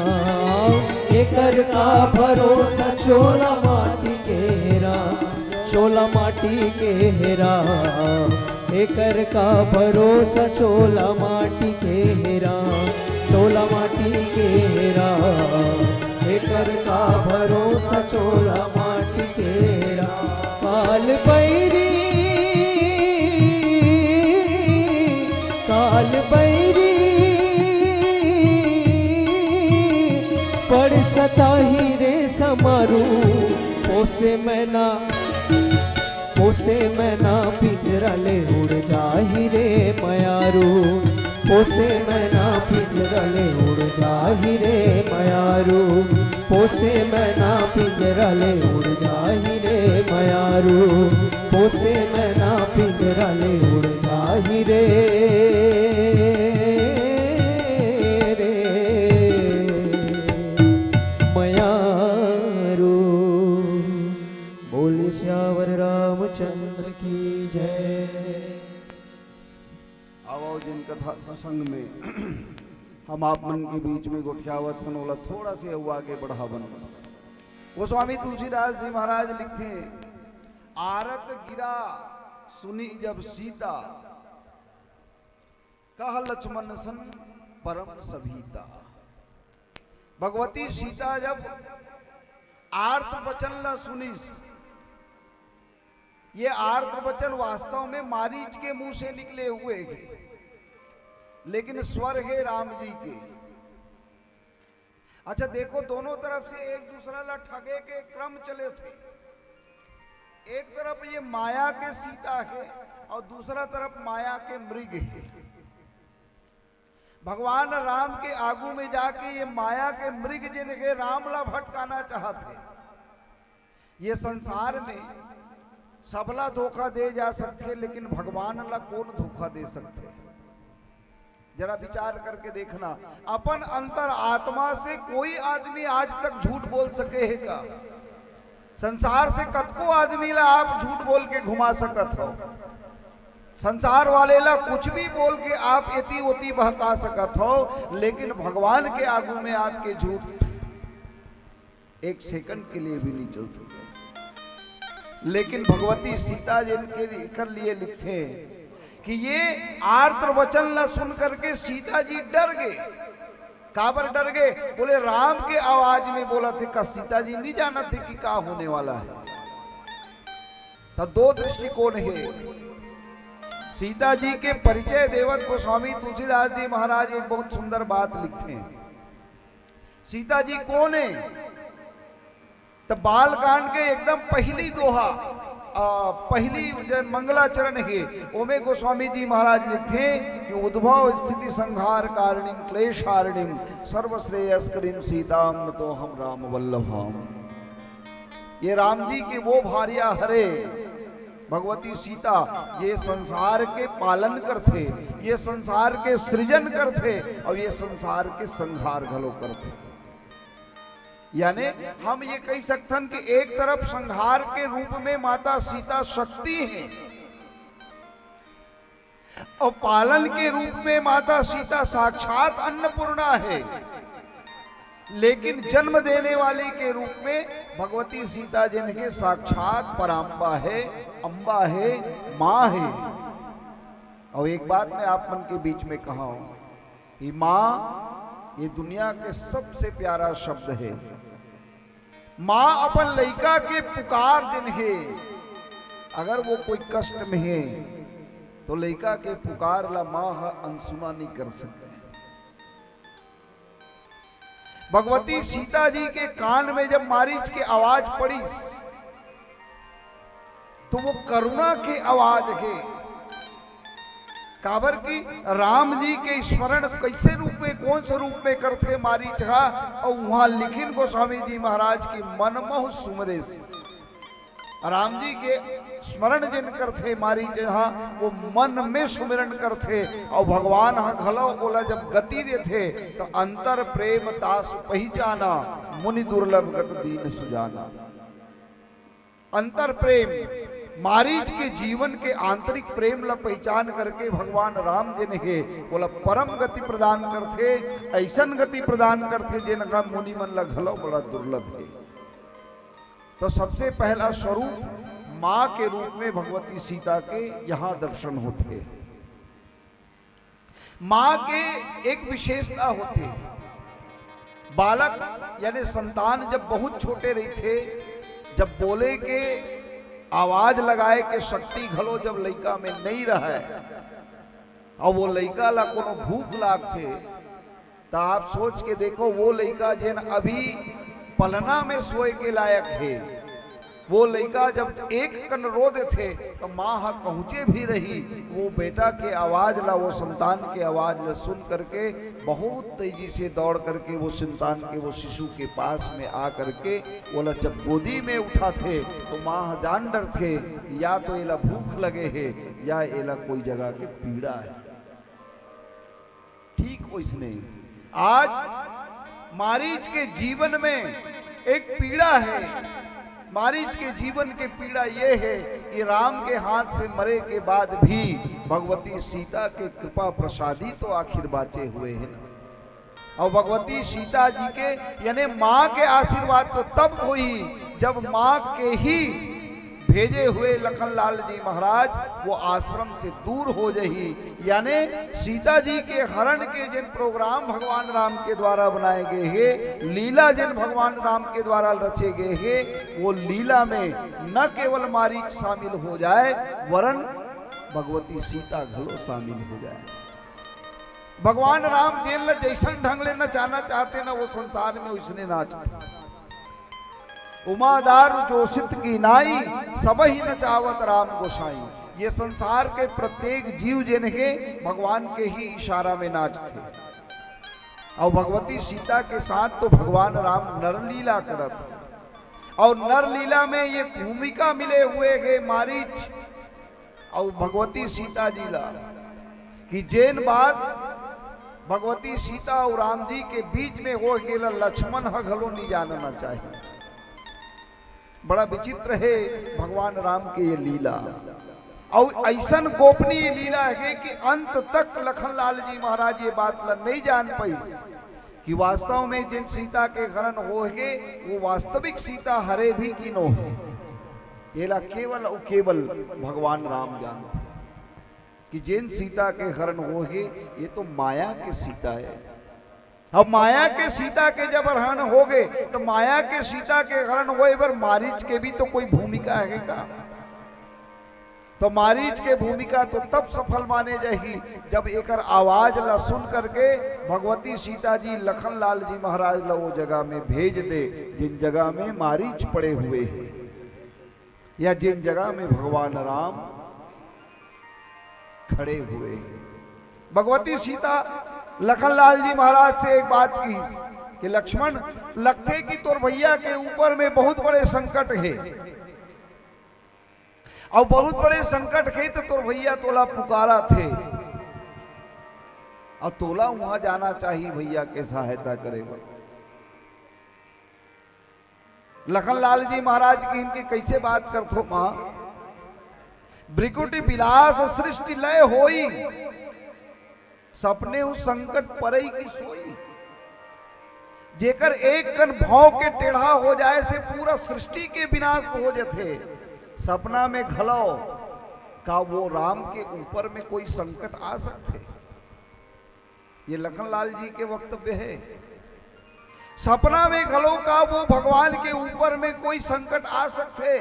एकर का भरोसा। चोला माटी के हेरा, चोला माटी के हेरा, एकर का भरोसा। चोला माटी के हेरा, चोला माटी के हेरा, एकर का भरोसा। चोला माटी के हेरा, काल बैरी, काल बैरी बड़ सताही रे समारू। पोसे मैना, पोसे मैना पिंजरा ले उड़ जाही रे मयारू। पोसे मैना पिंजरा ले उड़ जाही रे मयारू। पोसे मैना पिंजरा ले उड़ जाही रे मयारू। पोसे मैना पिंजरा ले उड़ जाही रे, रे मयारू। बोले सियावर रामचंद्र की जय। आवो, जिन कथा प्रसंग में हम आप मन के बीच में गोठियावत हन, ओला थोड़ा से अउ आगे बढ़ावन। गोस्वामी तुलसीदास जी महाराज लिखथे, आरत गिरा सुनी जब सीता, कह लक्ष्मण सन परम सभीता। भगवती सीता जब आर्त वचन ला सुनिस, ये आर्त वचन वास्तव में मारीच के मुंह से निकले हुए हैं, लेकिन स्वर हे राम जी के। अच्छा देखो, दोनों तरफ से एक दूसरा ला ठगे के क्रम चले थे। एक तरफ ये माया के सीता हे अउ दूसरा तरफ माया के मृग हे। भगवान राम के आगू में जाके ये माया के मृग जिन हे राम ला भटकाना चाहत हे। ये संसार में सबला धोखा दे जा सकथे, लेकिन भगवान ला कोन धोखा दे सकथे? जरा विचार करके देखना, अपन अंतर आत्मा से कोई आदमी आज तक झूठ बोल सके हे का? संसार से कतको आदमी ला आप झूठ बोल के घुमा सकत हो, संसार वाले ला कुछ भी बोल के आप एती ओती बहका सकत हो, लेकिन भगवान के आगू में आपके झूठ एक सेकंड के लिए भी नहीं चल सकता। लेकिन भगवती सीता जिनके, एकर लिए लिखथे कि ये आर्त वचन ला सुन करके सीता जी डर गे। काबर डर गे? बोले, राम के आवाज में बोलथे, का सीता जी नहीं जानथे कि का होने वाला हे? त दो दृष्टिकोण हे। सीता जी के परिचय देवत गोस्वामी तुलसीदास जी महाराज एक बहुत सुंदर बात लिखथे। सीता जी कोन हे? त बालकांड के एकदम पहिली दोहा, आ, पहिली जे मंगलाचरण हे, ओमे गोस्वामी जी महाराज लिखथे कि उद्भव स्थिति संहार कारिणीम क्लेशारिणीम सर्वश्रेयस्करीम सीताम नतोहम राम वल्लभाम। ये राम जी के वो भार्या हरे, भगवती सीता, ये संसार के पालन करथे, ये संसार के सृजन करथे अउ ये संसार के संहार घलो करथे। यानी हम ये कह सकथन कि एक तरफ संहार के रूप में माता सीता शक्ति है और पालन के रूप में माता सीता साक्षात अन्नपूर्णा है, लेकिन जन्म देने वाली के रूप में भगवती सीता जिनके साक्षात पराम्बा है, अम्बा है, माँ है। और एक बात मैं आप मन के बीच में कहा हूं कि माँ ये दुनिया के सबसे प्यारा शब्द है। माँ अपन लइका के पुकार जिन हे, अगर वो कोई कष्ट में हे, तो लइका के पुकार ला माँ ह अनसुना नहीं कर सके। भगवती सीता जी के कान में जब मारीच के आवाज पड़िस, तो वो करुणा के आवाज हे। काबर कि राम जी के स्मरण कैसे रूप में, कौन से रूप में करथे मारीच हा, और वहां लिखिन गोस्वामी जी महाराज की मन मोह सुमरे से। राम जी के स्मरण जिन करथे मारीच हा, वो मन में सुमिरन करथे, और भगवान हा घलो ओला जब गति देथे, तो अंतर प्रेम तासु पहिचाना, मुनि दुर्लभ गत दीन सुजाना। अंतर प्रेम, मारीच के जीवन के आंतरिक प्रेम ला पहिचान करके भगवान राम जिन हे, ओला परम गति प्रदान करथे, ऐसन गति प्रदान करथे, जेन का मुनि मन ला घलो बड़ा दुर्लभ हे। तो सबसे पहला स्वरूप माँ के रूप में भगवती सीता के यहाँ दर्शन होथे। माँ के एक विशेषता होथे, बालक यानी संतान जब बहुत छोटे रहिथे, जब बोले के, आवाज लगाए के शक्ति घलो जब लइका में नहीं रहय, और वो लइका ला कोनो भूख लागथे, त आप सोच के देखो, वो लइका जेन अभी पलना में सोए के लायक हे, वो लइका जब एक कन रो देथे, त माँ ह कहूँचे भी रही, वो बेटा के आवाज ला, वो संतान के आवाज ला सुन करके बहुत तेजी से दौड़ करके वो संतान के, वो शिशु के पास में आ करके ओला जब गोदी में उठाथे, तो माँ ह जान डरथे, या तो एला भूख लगे हे, या एला कोई जगह के पीड़ा है। ठीक वैसने आज मारीच के जीवन में एक पीड़ा है। मारीच के जीवन के पीड़ा ये है कि राम के हाथ से मरे के बाद भी भगवती सीता के कृपा प्रसादी तो आखिर बाचे हुए है ना। और भगवती सीता जी के यानी माँ के आशीर्वाद तो तब होही जब माँ के ही भेजे हुए लखन लाल जी महाराज वो आश्रम से दूर हो जही। यानी सीता जी के हरण के जिन प्रोग्राम भगवान राम के द्वारा बनाए गए हे, लीला जिन भगवान राम के द्वारा रचे गए हे, वो लीला में न केवल मारीच शामिल हो जाए, वरन भगवती सीता घलो शामिल हो जाए। भगवान राम जेन ल जैसन ढंग ले नचाना चाहते ना, वो संसार में उसने नाचते। उमा दारु जोषित की नाई, सबहि नचावत राम गोसाई। ये संसार के प्रत्येक जीव जेन हे, भगवान के ही इशारा में नाचथे। और भगवती सीता के साथ तो भगवान राम नरलीला करत हे। और नरलीला में ये भूमिका मिले हुए हे मारीच और भगवती सीता जी ला कि जेन बात भगवती सीता और राम जी के बीच में हो गेला, लक्ष्मण ह घलो नहीं जानना चाहिए। बड़ा विचित्र है भगवान राम के ये लीला। और ऐसन गोपनीय लीला है कि अंत तक लखन लाल जी महाराज ये बात ला नहीं जान पाइस कि वास्तव में जिन सीता के हरण हो हे, वो वास्तविक सीता हरे भी कि नो हे। एला केवल और केवल भगवान राम जानथे कि जिन सीता के हरण हो हे, ये तो माया के सीता है। अब माया के सीता के जब हरण हो गए, तो माया के सीता के हरण होए बर मारीच के भी तो कोई भूमिका है का? तो मारीच के भूमिका तो तब सफल माने जाही, जब एकर आवाज ला सुन करके भगवती सीता जी लखन लाल जी महाराज ला वो जगह में भेज दे, जिन जगह में मारीच पड़े हुए हैं या जिन जगह में भगवान राम खड़े हुए हैं। भगवती सीता लखन लाल जी महाराज से एक बात की कि लक्ष्मण, लगथे कि तोर भैया के ऊपर में बहुत बड़े संकट है, और बहुत बड़े संकट के तो तोर भैया तोला पुकारा थे, और तोला वहां जाना चाहिए भैया के सहायता करे बर। लखनलाल जी महाराज कहिन कि कइसे बात करथो माँ, भृकुटि बिलास सृष्टि लय होई, सपनेहु संकट परई की सोई। जेकर एक कन भौं के टेढ़ा हो जाए से पूरा सृष्टि के विनाश हो जथे। सपना में घलो का वो राम के ऊपर में कोई संकट आ सकथे? ये लखनलाल जी के वक्तव्य हे। सपना में घलो का वो भगवान के ऊपर में कोई संकट आ सकथे?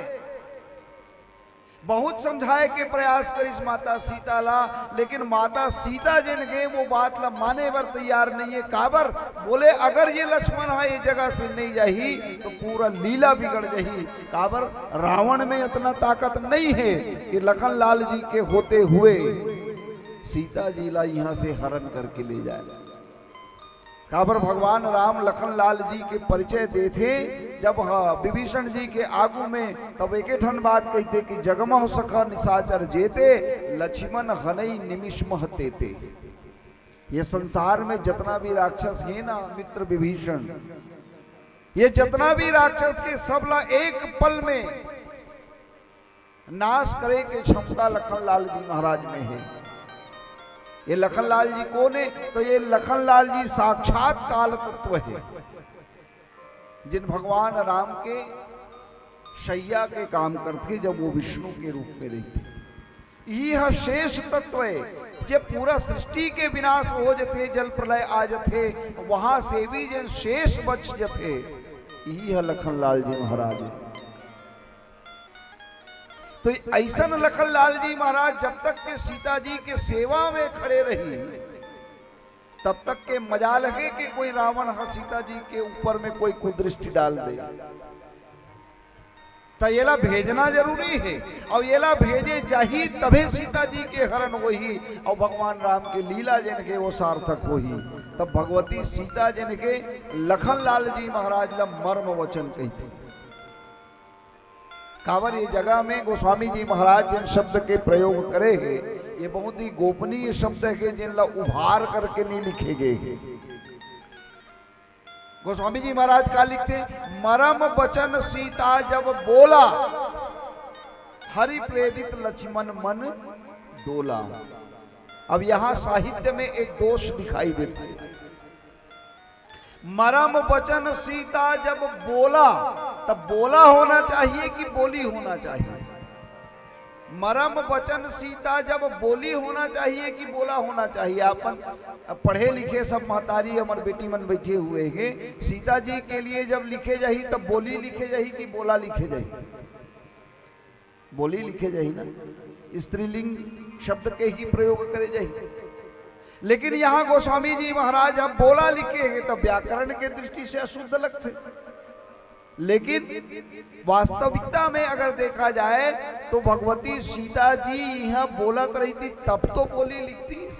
बहुत समझाए के प्रयास करिस माता सीता ला, लेकिन माता सीता जेन हे वो बात ला माने बर तैयार नइ हे। काबर? बोले, अगर ये लक्ष्मण हा ये जगह से नइ जाही तो पूरा लीला बिगड़ जाही। काबर? रावण में इतना ताकत नइ हे कि लखनलाल जी के होते हुए सीता जी ला इहाँ से हरण करके ले जाए। काबर भगवान राम लखनलाल जी के परिचय देथे, जब ह विभीषण जी के आगू में, तब एके ठन बात कहिथे कि जगमह सखा निशाचर जेते, लक्ष्मण हनई निमिष मह तेते। ये संसार में जतना भी राक्षस हे ना मित्र विभीषण, ये जतना भी राक्षस के सब ला एक पल में नाश करे के क्षमता लखनलाल जी महाराज में हे। ये लखनलाल जी कोन हे? तो ये लखनलाल जी साक्षात काल तत्व हे, जिन भगवान राम के शैया के काम करथे, जब वो विष्णु के रूप में रहिथे। इही ह शेष तत्व हे। जब पूरा सृष्टि के विनाश हो जथे, जल प्रलय आ जथे, वहां से भी जेन शेष बच जथे, इही ह लखनलाल जी महाराज हे। तो अइसन लखनलाल जी महाराज जब तक के सीता जी के सेवा में खड़े रही, तब तक के मजाल हे कि कोई रावण ह सीता जी के ऊपर में कोई कुदृष्टि डाल दे। त येला भेजना जरूरी हे, अउ येला भेजे जाही तभे सीता जी के हरण होही, अउ भगवान राम के लीला जेन हे वो सार्थक होही। तब भगवती सीता जेन हे लखनलाल जी महाराज ला मर्म वचन कहिथे। काबर ये जगह में गोस्वामी जी महाराज जेन शब्द के प्रयोग करे हे, ये बहुत ही गोपनीय शब्द हे, जेन ला उभार करके नहीं लिखे गए हे। गोस्वामी जी महाराज का लिखथे, मरम बचन सीता जब बोला, हरि प्रेरित लक्ष्मण मन डोला। अब यहाँ साहित्य में एक दोष दिखाई देता है। मरम बचन सीता जब बोला, तब बोला होना चाहिए कि बोली होना चाहिए? मरम बचन सीता जब बोली होना चाहिए कि बोला होना चाहिए? अपन पढ़े लिखे सब महतारी, हमर बेटी मन बैठे हुए हैं, सीता जी के लिए जब लिखे जाही तब बोली लिखे जाही कि बोला लिखे जाही? बोली लिखे जाही ना, स्त्रीलिंग शब्द के ही प्रयोग करे जाही। लेकिन यहाँ गोस्वामी जी महाराज हम बोला लिखे हैं, तो व्याकरण के दृष्टि से अशुद्ध लगथे। लेकिन वास्तविकता में अगर देखा जाए, तो भगवती सीता जी यहाँ बोलत रहितिस, तब तो बोली लिखतिस।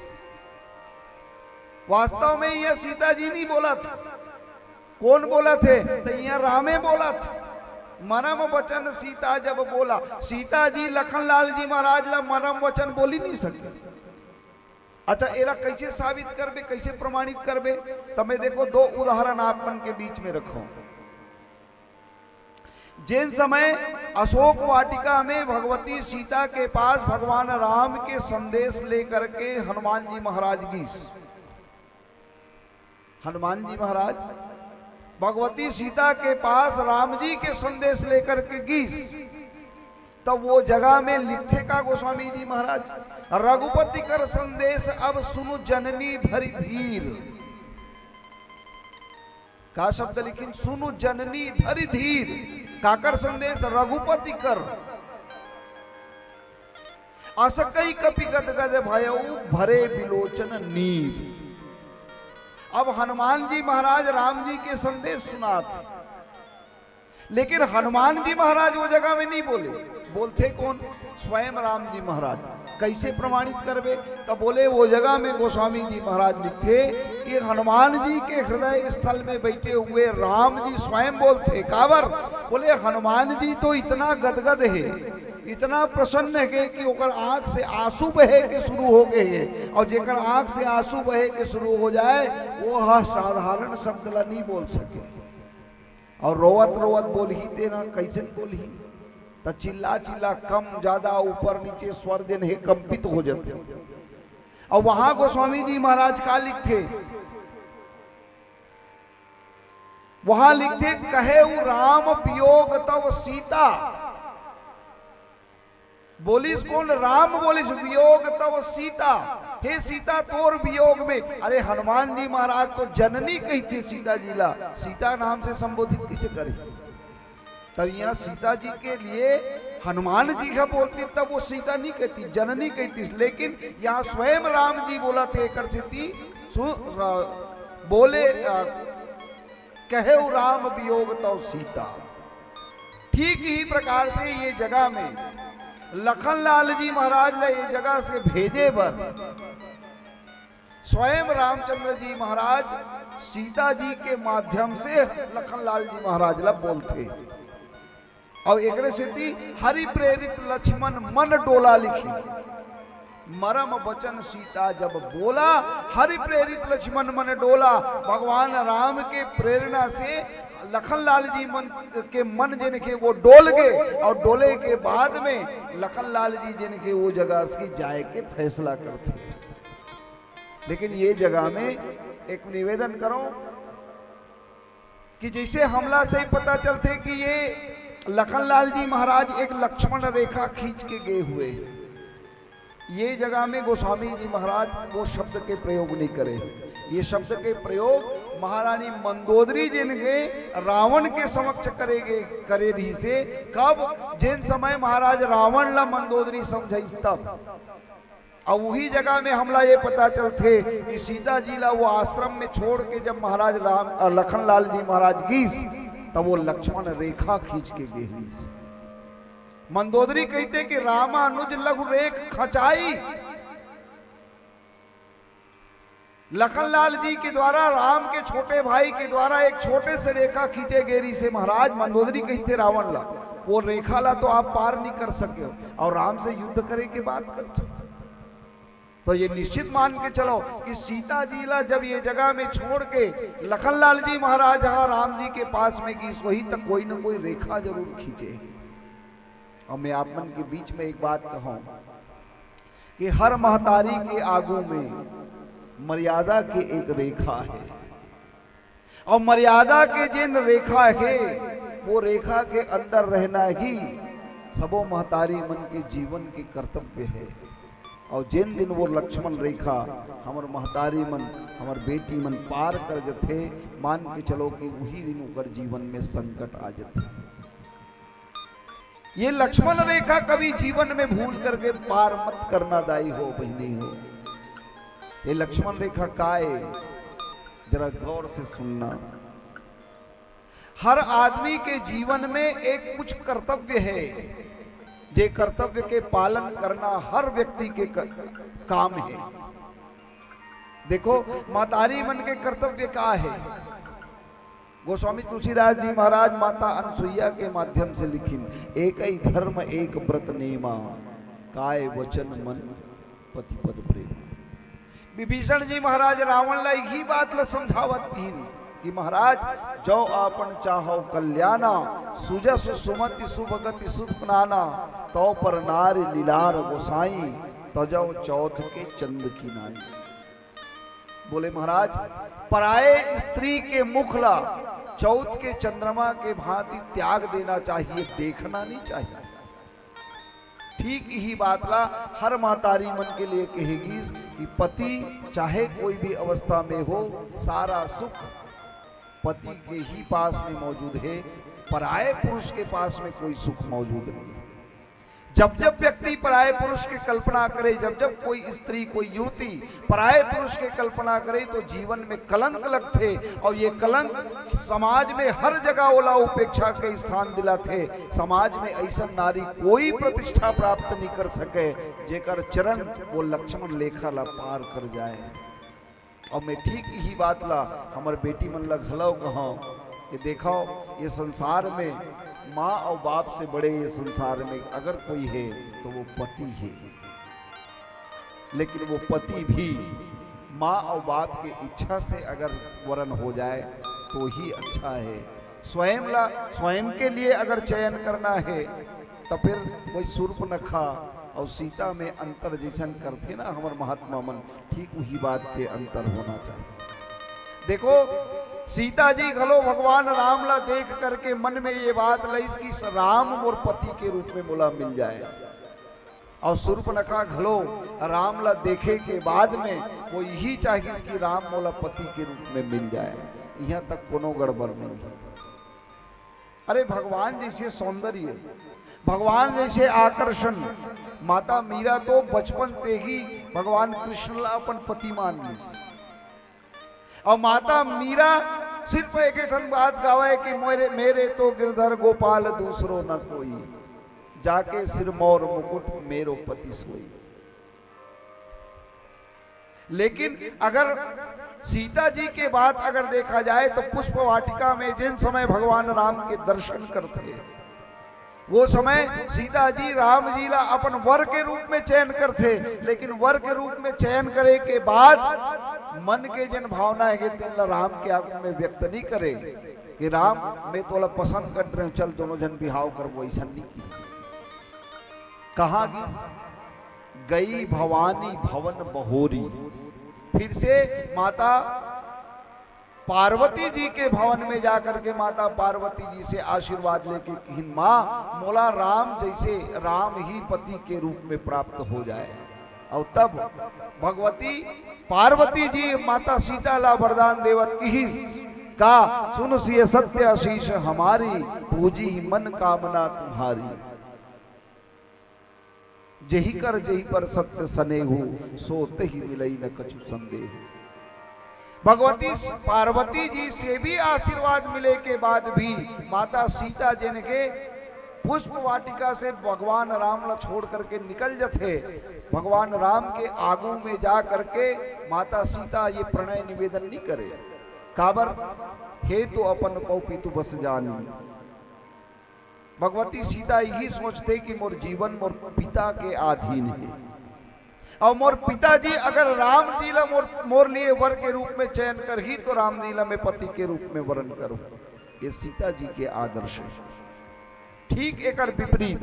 वास्तव में यहाँ सीता जी नहीं बोलत, कोन बोलत हे? त इहाँ रामे बोलत। मरम बचन सीता जब बोला, सीता जी लखनलाल जी महाराज ला मरम वचन बोली नहीं सकते। अच्छा, एला कैसे साबित करबे, कैसे प्रमाणित करबे? त मैं देखो दो उदाहरण आप मन के बीच में रखो। जेन समय अशोक वाटिका में भगवती सीता के पास भगवान राम के संदेश लेकर के हनुमान जी महाराज गीस, हनुमान जी महाराज भगवती सीता के पास राम जी के संदेश लेकर के गीस, तब वो जगह में लिखथे का गोस्वामी जी महाराज, रघुपति कर संदेश अब सुनु जननी धरि धीर। का शब्द लिखिन? सुनु जननी धरि धीर। काकर संदेश? रघुपति कर। अस कहि कपि गदगद भयउ भरे बिलोचन नीर। अब हनुमान जी महाराज राम जी के संदेश सुनात, लेकिन हनुमान जी महाराज वो जगह में नहीं बोले। बोलथे कोन? स्वयं राम जी महाराज। कैसे प्रमाणित करबे? तब बोले, वो जगह में गोस्वामी जी महाराज लिखथे कि हनुमान जी के हृदय स्थल में बैठे हुए राम जी स्वयं बोलथे। काबर? बोले, हनुमान जी तो इतना गदगद हे, इतना प्रसन्न हे कि ओकर आंख से आंसू बहे के शुरू हो गए हे, और जेकर आंख से आंसू बहे के शुरू हो जाए, वो ह साधारण शब्द ला नहीं बोल सके। अउ रोवत रोवत बोलही तेन ह, कइसन बोलही? त चिल्ला चिल्ला, कम ज्यादा, ऊपर नीचे स्वर जेन हे कंपित हो जाथे। अउ वहां गोस्वामी जी महाराज का लिखथे? वहां लिखथे, "कहेउ राम वियोग तव सीता।" बोलिस कोन? राम बोलिस, "वियोग तव सीता।" हे सीता, तोर वियोग में। अरे, हनुमान जी महाराज तो जननी कहिथे सीता जी ला, सीता नाम से संबोधित कइसे करे? तब यहाँ सीता जी के लिए हनुमान जी का बोलती, तब वो सीता नहीं कहती, जननी कहती। लेकिन यहाँ स्वयं राम जी बोलथे, एकर सेती सु-, अ, बोले, अ, "कहेउ राम वियोग तव सीता।" ठीक ही प्रकार से ये जगह में लखन लाल जी महाराज ला ये जगह से भेजे बर स्वयं रामचंद्र जी महाराज सीता जी के माध्यम से लखन लाल जी महाराज ला बोलथे। अउ एकरे सेती हरि प्रेरित लक्ष्मण मन डोला लिखिन। मरम बचन सीता जब बोला, हरि प्रेरित लक्ष्मण मन डोला। भगवान राम के प्रेरणा से लखन लाल जी मन के मन जेन के वो डोल गे, अउ डोले के बाद में लखन लाल जी जेन के वो जगह से जाए के फैसला करथे। लेकिन ये जगह में एक निवेदन करो कि जइसे हमला से ही पता चलथे कि ये लखन लाल जी महाराज एक लक्ष्मण रेखा खींच के गए हुए, ये जगह में गोस्वामी जी महाराज वो शब्द के प्रयोग नहीं करे। ये शब्द के प्रयोग महारानी मंदोदरी जेन के रावण के समक्ष करे गे, करे रहिसे। कब? जेन समय महाराज रावण ला मंदोदरी समझाइस तब। अब वही जगह में हमला ये पता चलथे कि सीता जी ला वो आश्रम में छोड़ के जब महाराज राम, अ, लखन लाल जी महाराज गीस, तब वो लक्ष्मण रेखा खींच के गे रहिस। मंदोदरी कहिथे कि "रामानुज लघु रेख खचाई।" लखन लाल जी के द्वारा, राम के छोटे भाई के द्वारा एक छोटे से रेखा खींचे गे रहिसे महाराज। मंदोदरी कहिथे रावण ला, "वो रेखा ला तो आप पार नहीं कर सके हो, अउ राम से युद्ध करे के बात करते हो।" तो ये निश्चित मान के चलो कि सीता जी ला जब ये जगह में छोड़ के लखन लाल जी महाराज यहाँ राम जी के पास में गीस, वही तक कोई न कोई रेखा जरूर खींचे। अउ मैं आप मन के बीच में एक बात कहूं कि हर महतारी के आगू में मर्यादा के एक रेखा हे, अउ मर्यादा के जेन रेखा हे, वो रेखा के अंदर रहना ही सबो महतारी मन के जीवन के कर्तव्य हे। अउ जेन दिन वो लक्ष्मण रेखा हमर महतारी मन, हमर बेटी मन पार कर जथे, मान के चलो कि उही दिन ओकर जीवन में संकट आ जथे। ये लक्ष्मण रेखा कभी जीवन में भूल करके पार मत करना दाई हो, बहिनी हो। ये लक्ष्मण रेखा का हे, जरा गौर से सुनना। हर आदमी के जीवन में एक कुछ कर्तव्य हे, जे कर्तव्य के पालन करना हर व्यक्ति के क-, काम हे। देखो, महतारी मन के कर्तव्य का हे? गोस्वामी तुलसीदास जी महाराज माता अनसुईया के माध्यम से लिखिन, "एकइ धर्म एक ब्रत नेमा, काय वचन मन पति पद प्रेम।" विभीषण जी महाराज रावण ला इही बात ला समझावत हिन कि महाराज, "जो आपन चाहो कल्याणा, सुजस सुमति सुभगति सुख नाना, तो पर नारि लीलार गोसाई, तजौ चौथ के चंद की नाई।" बोले महाराज, पराये स्त्री के मुख ला चौथ के चंद्रमा के भांति त्याग देना चाहिए, देखना नहीं चाहिए। ठीक इही बात ला हर महतारी मन के लिए कहे गीस कि पति चाहे कोई भी अवस्था में हो, सारा सुख पति के ही पास में मौजूद हे, पराये पुरुष के पास में कोई सुख मौजूद नहीं। जब जब व्यक्ति पराये पुरुष के कल्पना करे, जब जब कोई स्त्री, कोई युवती पराये पुरुष के कल्पना करे, तो जीवन में कलंक लगथे, अउ ये कलंक समाज में हर जगह ओला उपेक्षा के स्थान दिलाथे। समाज में अइसन नारी कोई प्रतिष्ठा प्राप्त नहीं कर सके, जेकर चरण वो लक्ष्मण रेखा ला पार कर जाए। अउ मैं ठीक इही बात ला हमर बेटी मन ला घलव कहंव कि देखव, ये संसार में माँ अउ बाप से बड़े ये संसार में अगर कोई हे, तो वो पति हे। लेकिन वो पति भी माँ अउ बाप के इच्छा से अगर वरण हो जाए, तो ही अच्छा हे। स्वयं ला, स्वयं के लिए अगर चयन करना हे, त फिर वही सूर्पनखा अउ सीता में अंतर जइसन करथे ना हमर महात्मा मन, ठीक वही बात के अंतर होना चाहिए। देखो, सीता जी घलो भगवान राम ला देख करके मन में ये बात लइस कि स-, राम मोर पति के रूप में मोला मिल जाए। अउ सूर्पनखा घलो राम ला देखे के बाद में वो यही चाहिस कि राम मोला पति के रूप में मिल जाए। इहाँ तक कोनो गड़बड़ नहीं है। अरे, भगवान जइसे सौंदर्य, भगवान जइसे आकर्षण, माता मीरा तो बचपन से ही भगवान कृष्ण ला अपन पति मान लिस। अउ माता मीरा सिर्फ एक ठन बात गावय कि मेरे, मेरे तो गिरधर गोपाल दूसरो न कोई, जाके सिरमौर मुकुट मेरो पति सोई। लेकिन अगर सीता जी के बात अगर देखा जाए तो पुष्प वाटिका में जिन समय भगवान राम के दर्शन करथे, वो समय सीता जी राम जी ला अपन वर के रूप में चयन करथे, लेकिन वर के रूप में चयन करे के बाद मन के जिन भावना हे तेन ला राम के आगू में व्यक्त नहीं करे कि राम, मैं तोला पसंद कर रहे हूँ, चल दोनों जन बिहाव करबो, ऐसा नहीं की। कहाँ गिस? गई भवानी भवन बहोरी। फिर से माता पार्वती जी के भवन में जाकर के माता पार्वती जी से आशीर्वाद लेके किहिन, माँ, मोला राम जैसे राम ही पति के रूप में प्राप्त हो जाए। और तब भगवती पार्वती जी माता सीता ला वरदान देवत किहिस, का सुन सिय सत्य आशीष हमारी, पूजी मन कामना तुम्हारी। जेहि कर जेहि पर सत्य सनेहू, सो तेहि मिलई न कछु संदेहू। भगवती पार्वती जी से भी आशीर्वाद मिले के बाद भी माता सीता जिनके पुष्प वाटिका से भगवान राम ला छोड़ करके निकल जथे, भगवान राम के आगू में जा करके माता सीता ये प्रणय निवेदन नहीं करे। काबर? हे तो अपन पौ पितु बस जानी। भगवती सीता यही सोचथे कि मोर जीवन मोर पिता के अधीन हे, और मोर पिताजी अगर राम जी ला मोर, मोर लिए वर के रूप में चयन करही, तो राम जी ला मैं पति के रूप में वरण करूं। ये सीता जी के आदर्श हे। ठीक एकर विपरीत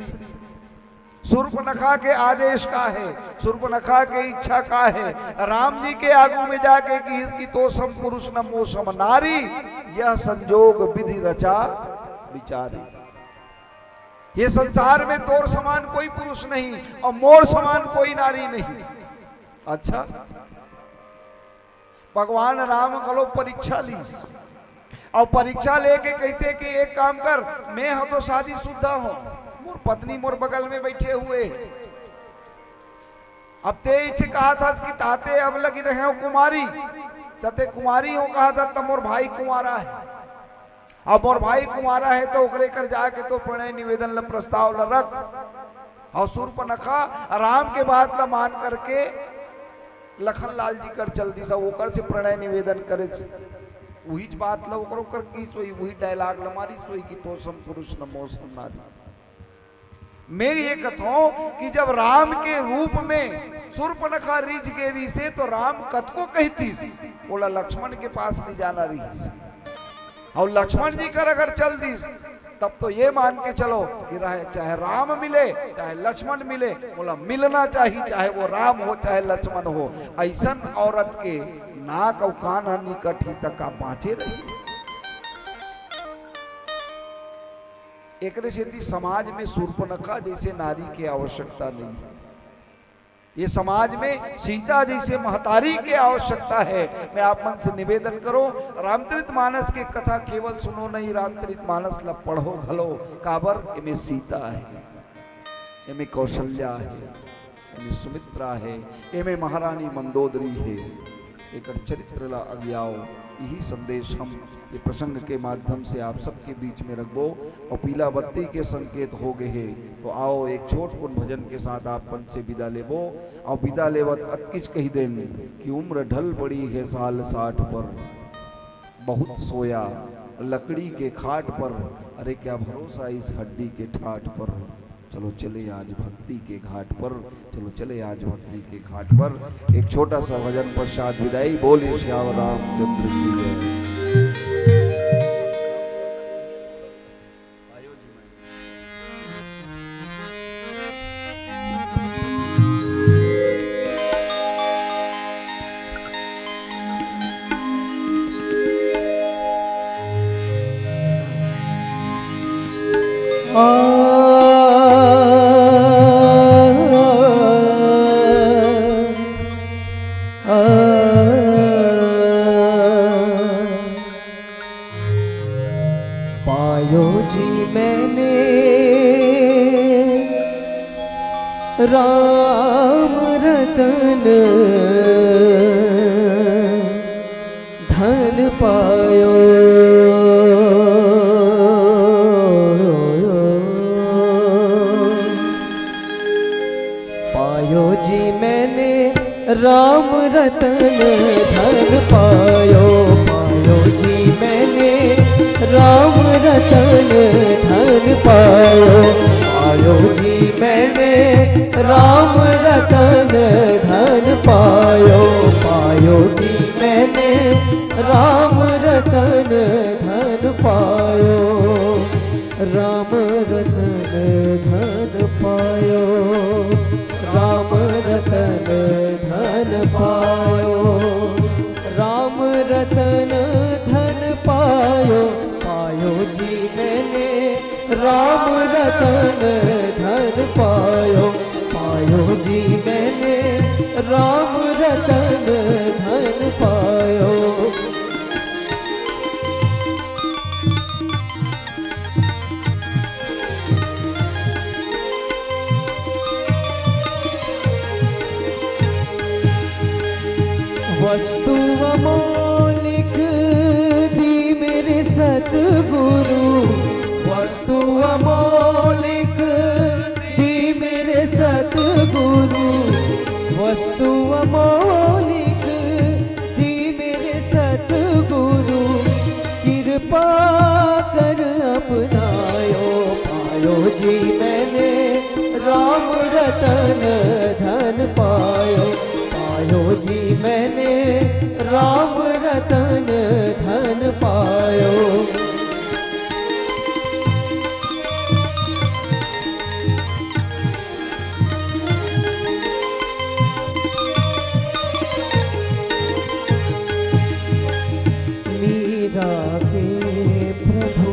सूर्पनखा के आदेश का हे, सूर्पनखा के इच्छा का हे? राम जी के आगू में जाके कि, कि तो सम पुरुष न मो सम नारी, यह संजोग विधि रचा विचारी। ये संसार में तोर समान कोई पुरुष नहीं और मोर समान कोई नारी नहीं। अच्छा, भगवान राम घलो परीक्षा लीस, और परीक्षा लेके कहते कि एक काम कर, मैं ह तो शादीशुदा हूं, मोर पत्नी मोर बगल में बैठे हुए हे। अब ते इच्छे कहा था कि ताते अब लगी रहे हो कुमारी, तते कुमारी हो कहा था, तब मोर भाई कुंवारा हे। अब मोर भाई कुंवारा हे तो ओकरे कर जाके तो प्रणय निवेदन ल प्रस्ताव ल रख। और सूर्पनखा राम के बात ल मान करके लखन लाल जी कर चल दिस, ओकर से प्रणय निवेदन करे। उहीच बात ल ओकर, ओकर की सोई, उही डायलॉग ल मारी सोई कि तो सम पुरुष न मो सम नारी। मैं ये कथों कि जब राम के रूप में सूर्पनखा रिझ गे रिसे तो राम कतको कहितिस, ओला लक्ष्मण के पास नहीं जाना रहिस। और लक्ष्मण जी कर अगर चल दिस, तब तो ये मान के चलो कि रहे, चाहे राम मिले, चाहे लक्ष्मण मिले, ओला मिलना चाहिए, चाहे वो राम हो, चाहे लक्ष्मण हो। ऐसन औरत के नाक अउ कान ह निकट ही तक का बाँचे रही। एकरे सेती समाज में सूर्पनखा जैसे नारी के आवश्यकता नहीं है। ये समाज में सीता जैसे महतारी के आवश्यकता है। मैं आप मन से निवेदन करो, रामचरित मानस के कथा केवल सुनो नहीं, रामचरित मानस ला पढ़ो घलो। काबर? एमे सीता है, एमे कौशल्या है, एमे सुमित्रा है, एमे महारानी मंदोदरी है। एकर चरित्र ला अगियाओ। यही संदेश हम ये प्रसंग के माध्यम से आप सबके बीच में रखबो। और पीला बत्ती के संकेत हो गए हे, तो आओ एक छोट कुन भजन के साथ आप मन से विदा लेबो। और विदा लेवत अतकिच कही देन कि उम्र ढल पड़ी है साल साठ पर, बहुत सोया लकड़ी के खाट पर, अरे क्या भरोसा इस हड्डी के ठाट पर। चलो चले आज भक्ति के घाट पर, चलो चले आज भक्ति के घाट पर। एक छोटा सा भजन पश्चात विदाई। बोलिए सियावर रामचंद्र की जय। आ, आ, पायो जी मैंने राम रतन धन पायो। पायो जी मैंने राम रतन धन पायो। पायो जी मैंने राम रतन धन पायो। पायो जी मैंने राम रतन धन पायो। पायो जी मैंने राम रतन धन पायो। राम रतन धन पायो। राम रतन धन पायो। राम रतन धन पायो। पायो जी मैंने राम रतन धन पायो। पायो जी मैंने राम रतन धन पायो। वस्तु अमौलिक दी मेरे सतगुरु। वस्तु अमौलिक दी मेरे सतगुरु। वस्तु अमौलिक दी मेरे सतगुरु। कृपा कर अपनायो। पायो जी मैंने राम रतन धन पायो। पायो जी मैंने राम रतन धन पायो। मीरा के प्रभु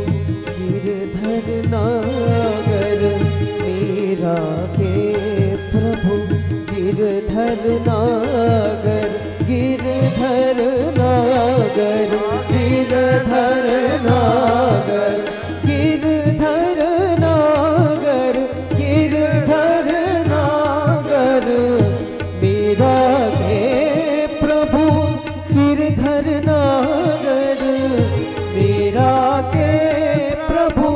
गिरधर नागर। मीरा के प्रभु गिरधर नागर। गिरधर नागर। गिरधर नागर। गिरधर नागर। गिरधर नागर। मीरा के प्रभु गिरधर नागर। मीरा के प्रभु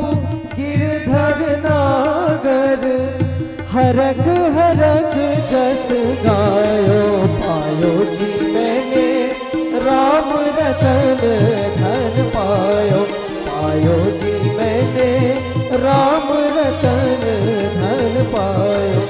गिरधर नागर। हरख हरख जस गायो। पायो जी मैंने राम रतन धन पायो। पायो जी मैंने राम रतन धन पायो।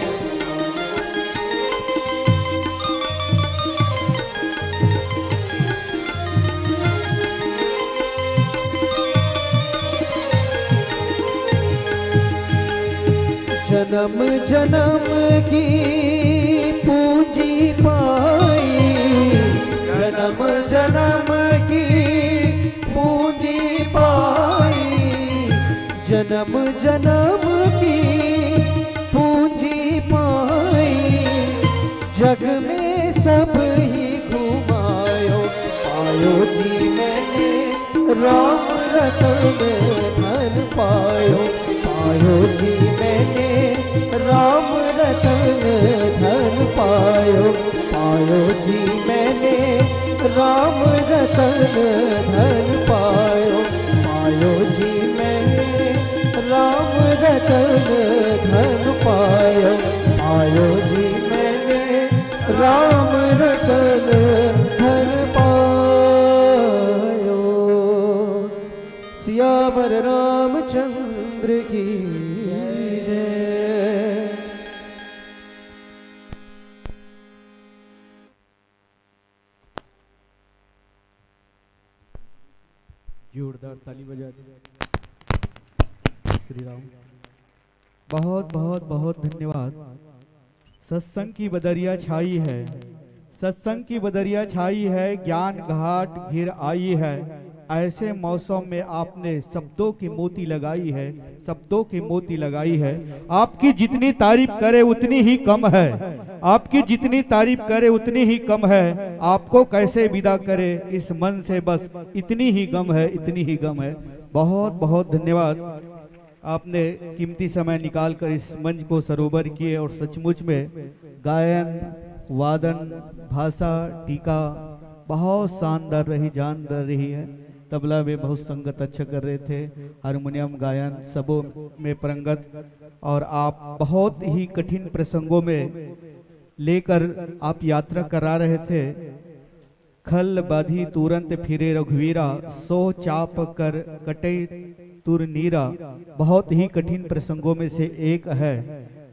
जन्म जन्म की पूंजी पाई। जन्म जन्म की पूंजी पाई। जन्म जन्म की पूंजी पाई। जग में सब ही घुमायो। पायो जी मैंने राम रतन धन पायो। पायो जी मैंने राम रतन धन पायो। पायो जी मैंने राम रतन धन पायो। पायो जी मैंने राम रतन धन पायो। पायो जी मैंने राम रतन धन पायो। सियावर रामचंद्र की जय। जोरदार ताली बजा दे। श्री राम। बहुत, बहुत, बहुत धन्यवाद। सत्संग की बदरिया छाई है, सत्संग की बदरिया छाई है, ज्ञान घाट घिर आई है। ऐसे मौसम में आपने शब्दों की मोती लगाई है, शब्दों की मोती लगाई है। आपकी जितनी तारीफ करे उतनी ही कम है, आपकी जितनी तारीफ करे उतनी ही कम है। आपको कैसे विदा करे इस मन से, बस इतनी ही गम है, इतनी ही गम है। बहुत बहुत धन्यवाद। आपने कीमती समय निकाल कर इस मंच को सरोवर किए और सचमुच में गायन, वादन, भाषा, टीका बहुत शानदार रही, जानदार रही है। तबला में बहुत संगत अच्छा कर रहे थे, हारमोनियम, गायन सबों में पारंगत, और आप बहुत ही कठिन प्रसंगों में लेकर आप यात्रा करा रहे थे। खल बाधी तुरंत फिरे रघुवीरा, सो चाप कर कटे तुर नीरा। बहुत ही कठिन प्रसंगों में से एक है।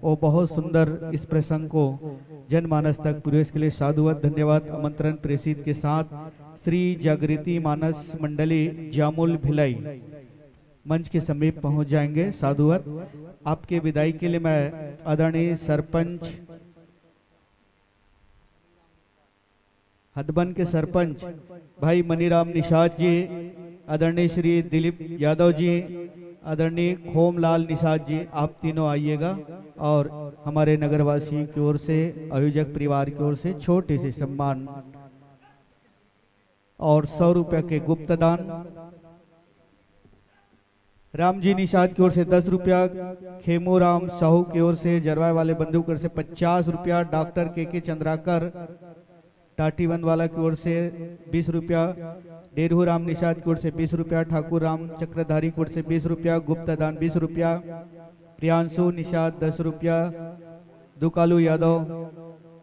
वो बहुत सुंदर इस प्रसंग को जनमानस तक प्रवेश के लिए साधुवत धन्यवाद। आमंत्रण प्रेषित के साथ श्री जागृति मानस मंडली जामुल भिलाई मंच के समीप पहुंच जाएंगे। साधुवत। आपके विदाई के लिए मैं आदरणीय सरपंच हदबन के सरपंच भाई मनीराम निषाद जी, आदरणीय श्री दिलीप यादव जी, आदरणीय खोमलाल निषाद जी, आप तीनों आइएगा और हमारे नगरवासी की ओर से, आयोजक परिवार की ओर से छोटे से सम्मान और सौ रुपया के गुप्त दान। रामजी निषाद की ओर से दस रुपया, खेमू राम साहू की ओर से, जरवाए वाले बंधु की ओर से पचास रुपया, डॉक्टर के के चंद्राकर टाटीबंद वाला की ओर से बीस रुपया, डेरहू राम निषाद की ओर से बीस रुपया, ठाकुर राम चक्रधारी की ओर से बीस रुपया, गुप्त दान बीस रुपया, प्रियांशु निषाद दस रुपया, दुकालू यादव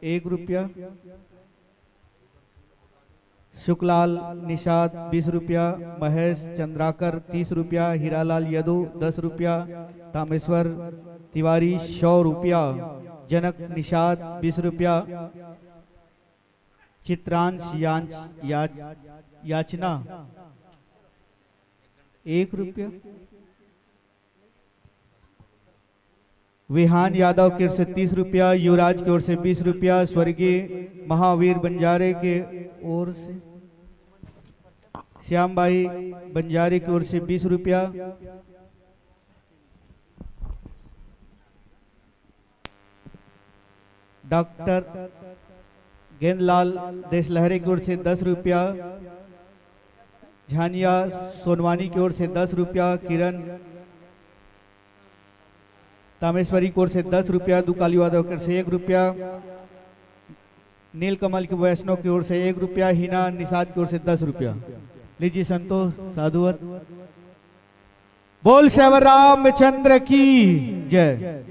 एक रुपया, शुक्लाल निषाद बीस रुपया, महेश चंद्राकर तीस रुपया, हीरालाल यदु दस रुपया, तामेश्वर तिवारी सौ रुपया, जनक निषाद बीस रुपया, चित्रांश यांच-, याच-, याचना एक रुपया, विहान यादव की ओर से तीस रुपया, युवराज की ओर से बीस रुपया, स्वर्गीय महावीर बंजारे के ओर से, श्याम भाई बंजारे की ओर से बीस रुपया, डॉक्टर गेंदलाल देशलहरे की ओर से दस रुपया, झानिया सोनवानी की ओर से दस रुपया, किरण तामेश्वरी की ओर से दस रुपया, दुकालू यादव की ओर से एक रुपया, नीलकमल की वैष्णव की ओर से एक रुपया, हिना निषाद की ओर से दस रुपया। लीजिए संतोष, साधुवत। बोल श्यावर रामचंद्र की जय।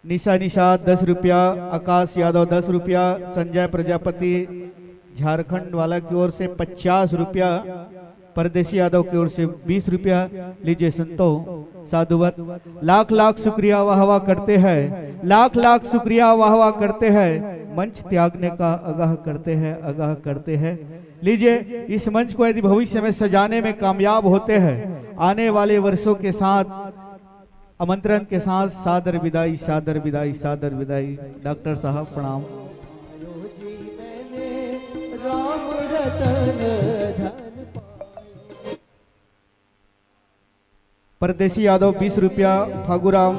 निशा निषाद दस रुपया, आकाश यादव दस रुपया, संजय प्रजापति झारखंड वाला की ओर से पचास रुपया, परदेसी यादव की ओर से बीस रुपया। लीजिए संतो, साधुवत। लाख लाख शुक्रिया, वाह वाह करते हैं, लाख लाख शुक्रिया, वाह वाह करते हैं, मंच त्यागने का आगाह करते हैं, आगाह करते हैं। लीजिए, इस मंच को यदि भविष्य में सजाने में कामयाब होते हैं, आने वाले वर्षों के साथ आमंत्रण के साथ सादर विदाई, सादर विदाई, सादर विदाई। डॉक्टर साहब प्रणाम। राम रतन धन परदेसी यादव बीस रुपया, फागुराम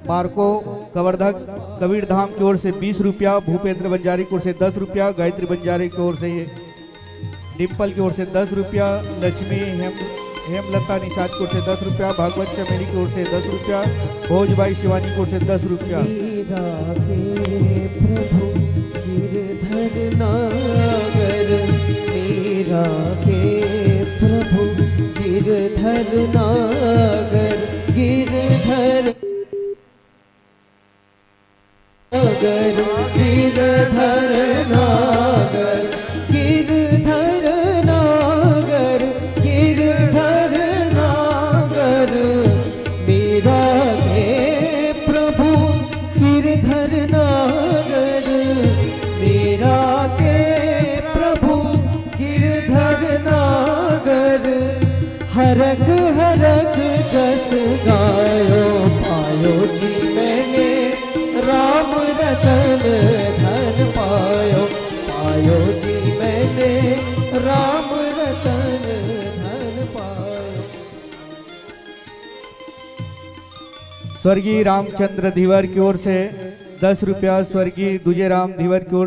मार्को कवर्धक कबीर धाम की ओर से बीस रुपया, भूपेंद्र बंजारी की ओर से दस रुपया, गायत्री बंजारी की ओर से, डिम्पल की ओर से दस रुपया, लक्ष्मी हेम, हेमलता निषाद की ओर से दस रुपया, भागवत चमेली की ओर से दस रुपया, भोजबाई शिवानी की ओर से दस रुपया। मीरा के प्रभु गिरधर नागर, मीरा के प्रभु गिरधर नागर, गिरधर नागर, गिरधर नागर, गिरधर नागर, गिरधर नागर। मीरा के प्रभु गिरधर नागर, मीरा के प्रभु गिरधर नागर। हरख हरख जस गायो, पायो जी मैंने राम रतन धन पायो, पायो जी मैंने स्वर्गीय रामचंद्र धीवर की ओर से दस रुपया, स्वर्गीय दूजे राम धीवर की ओर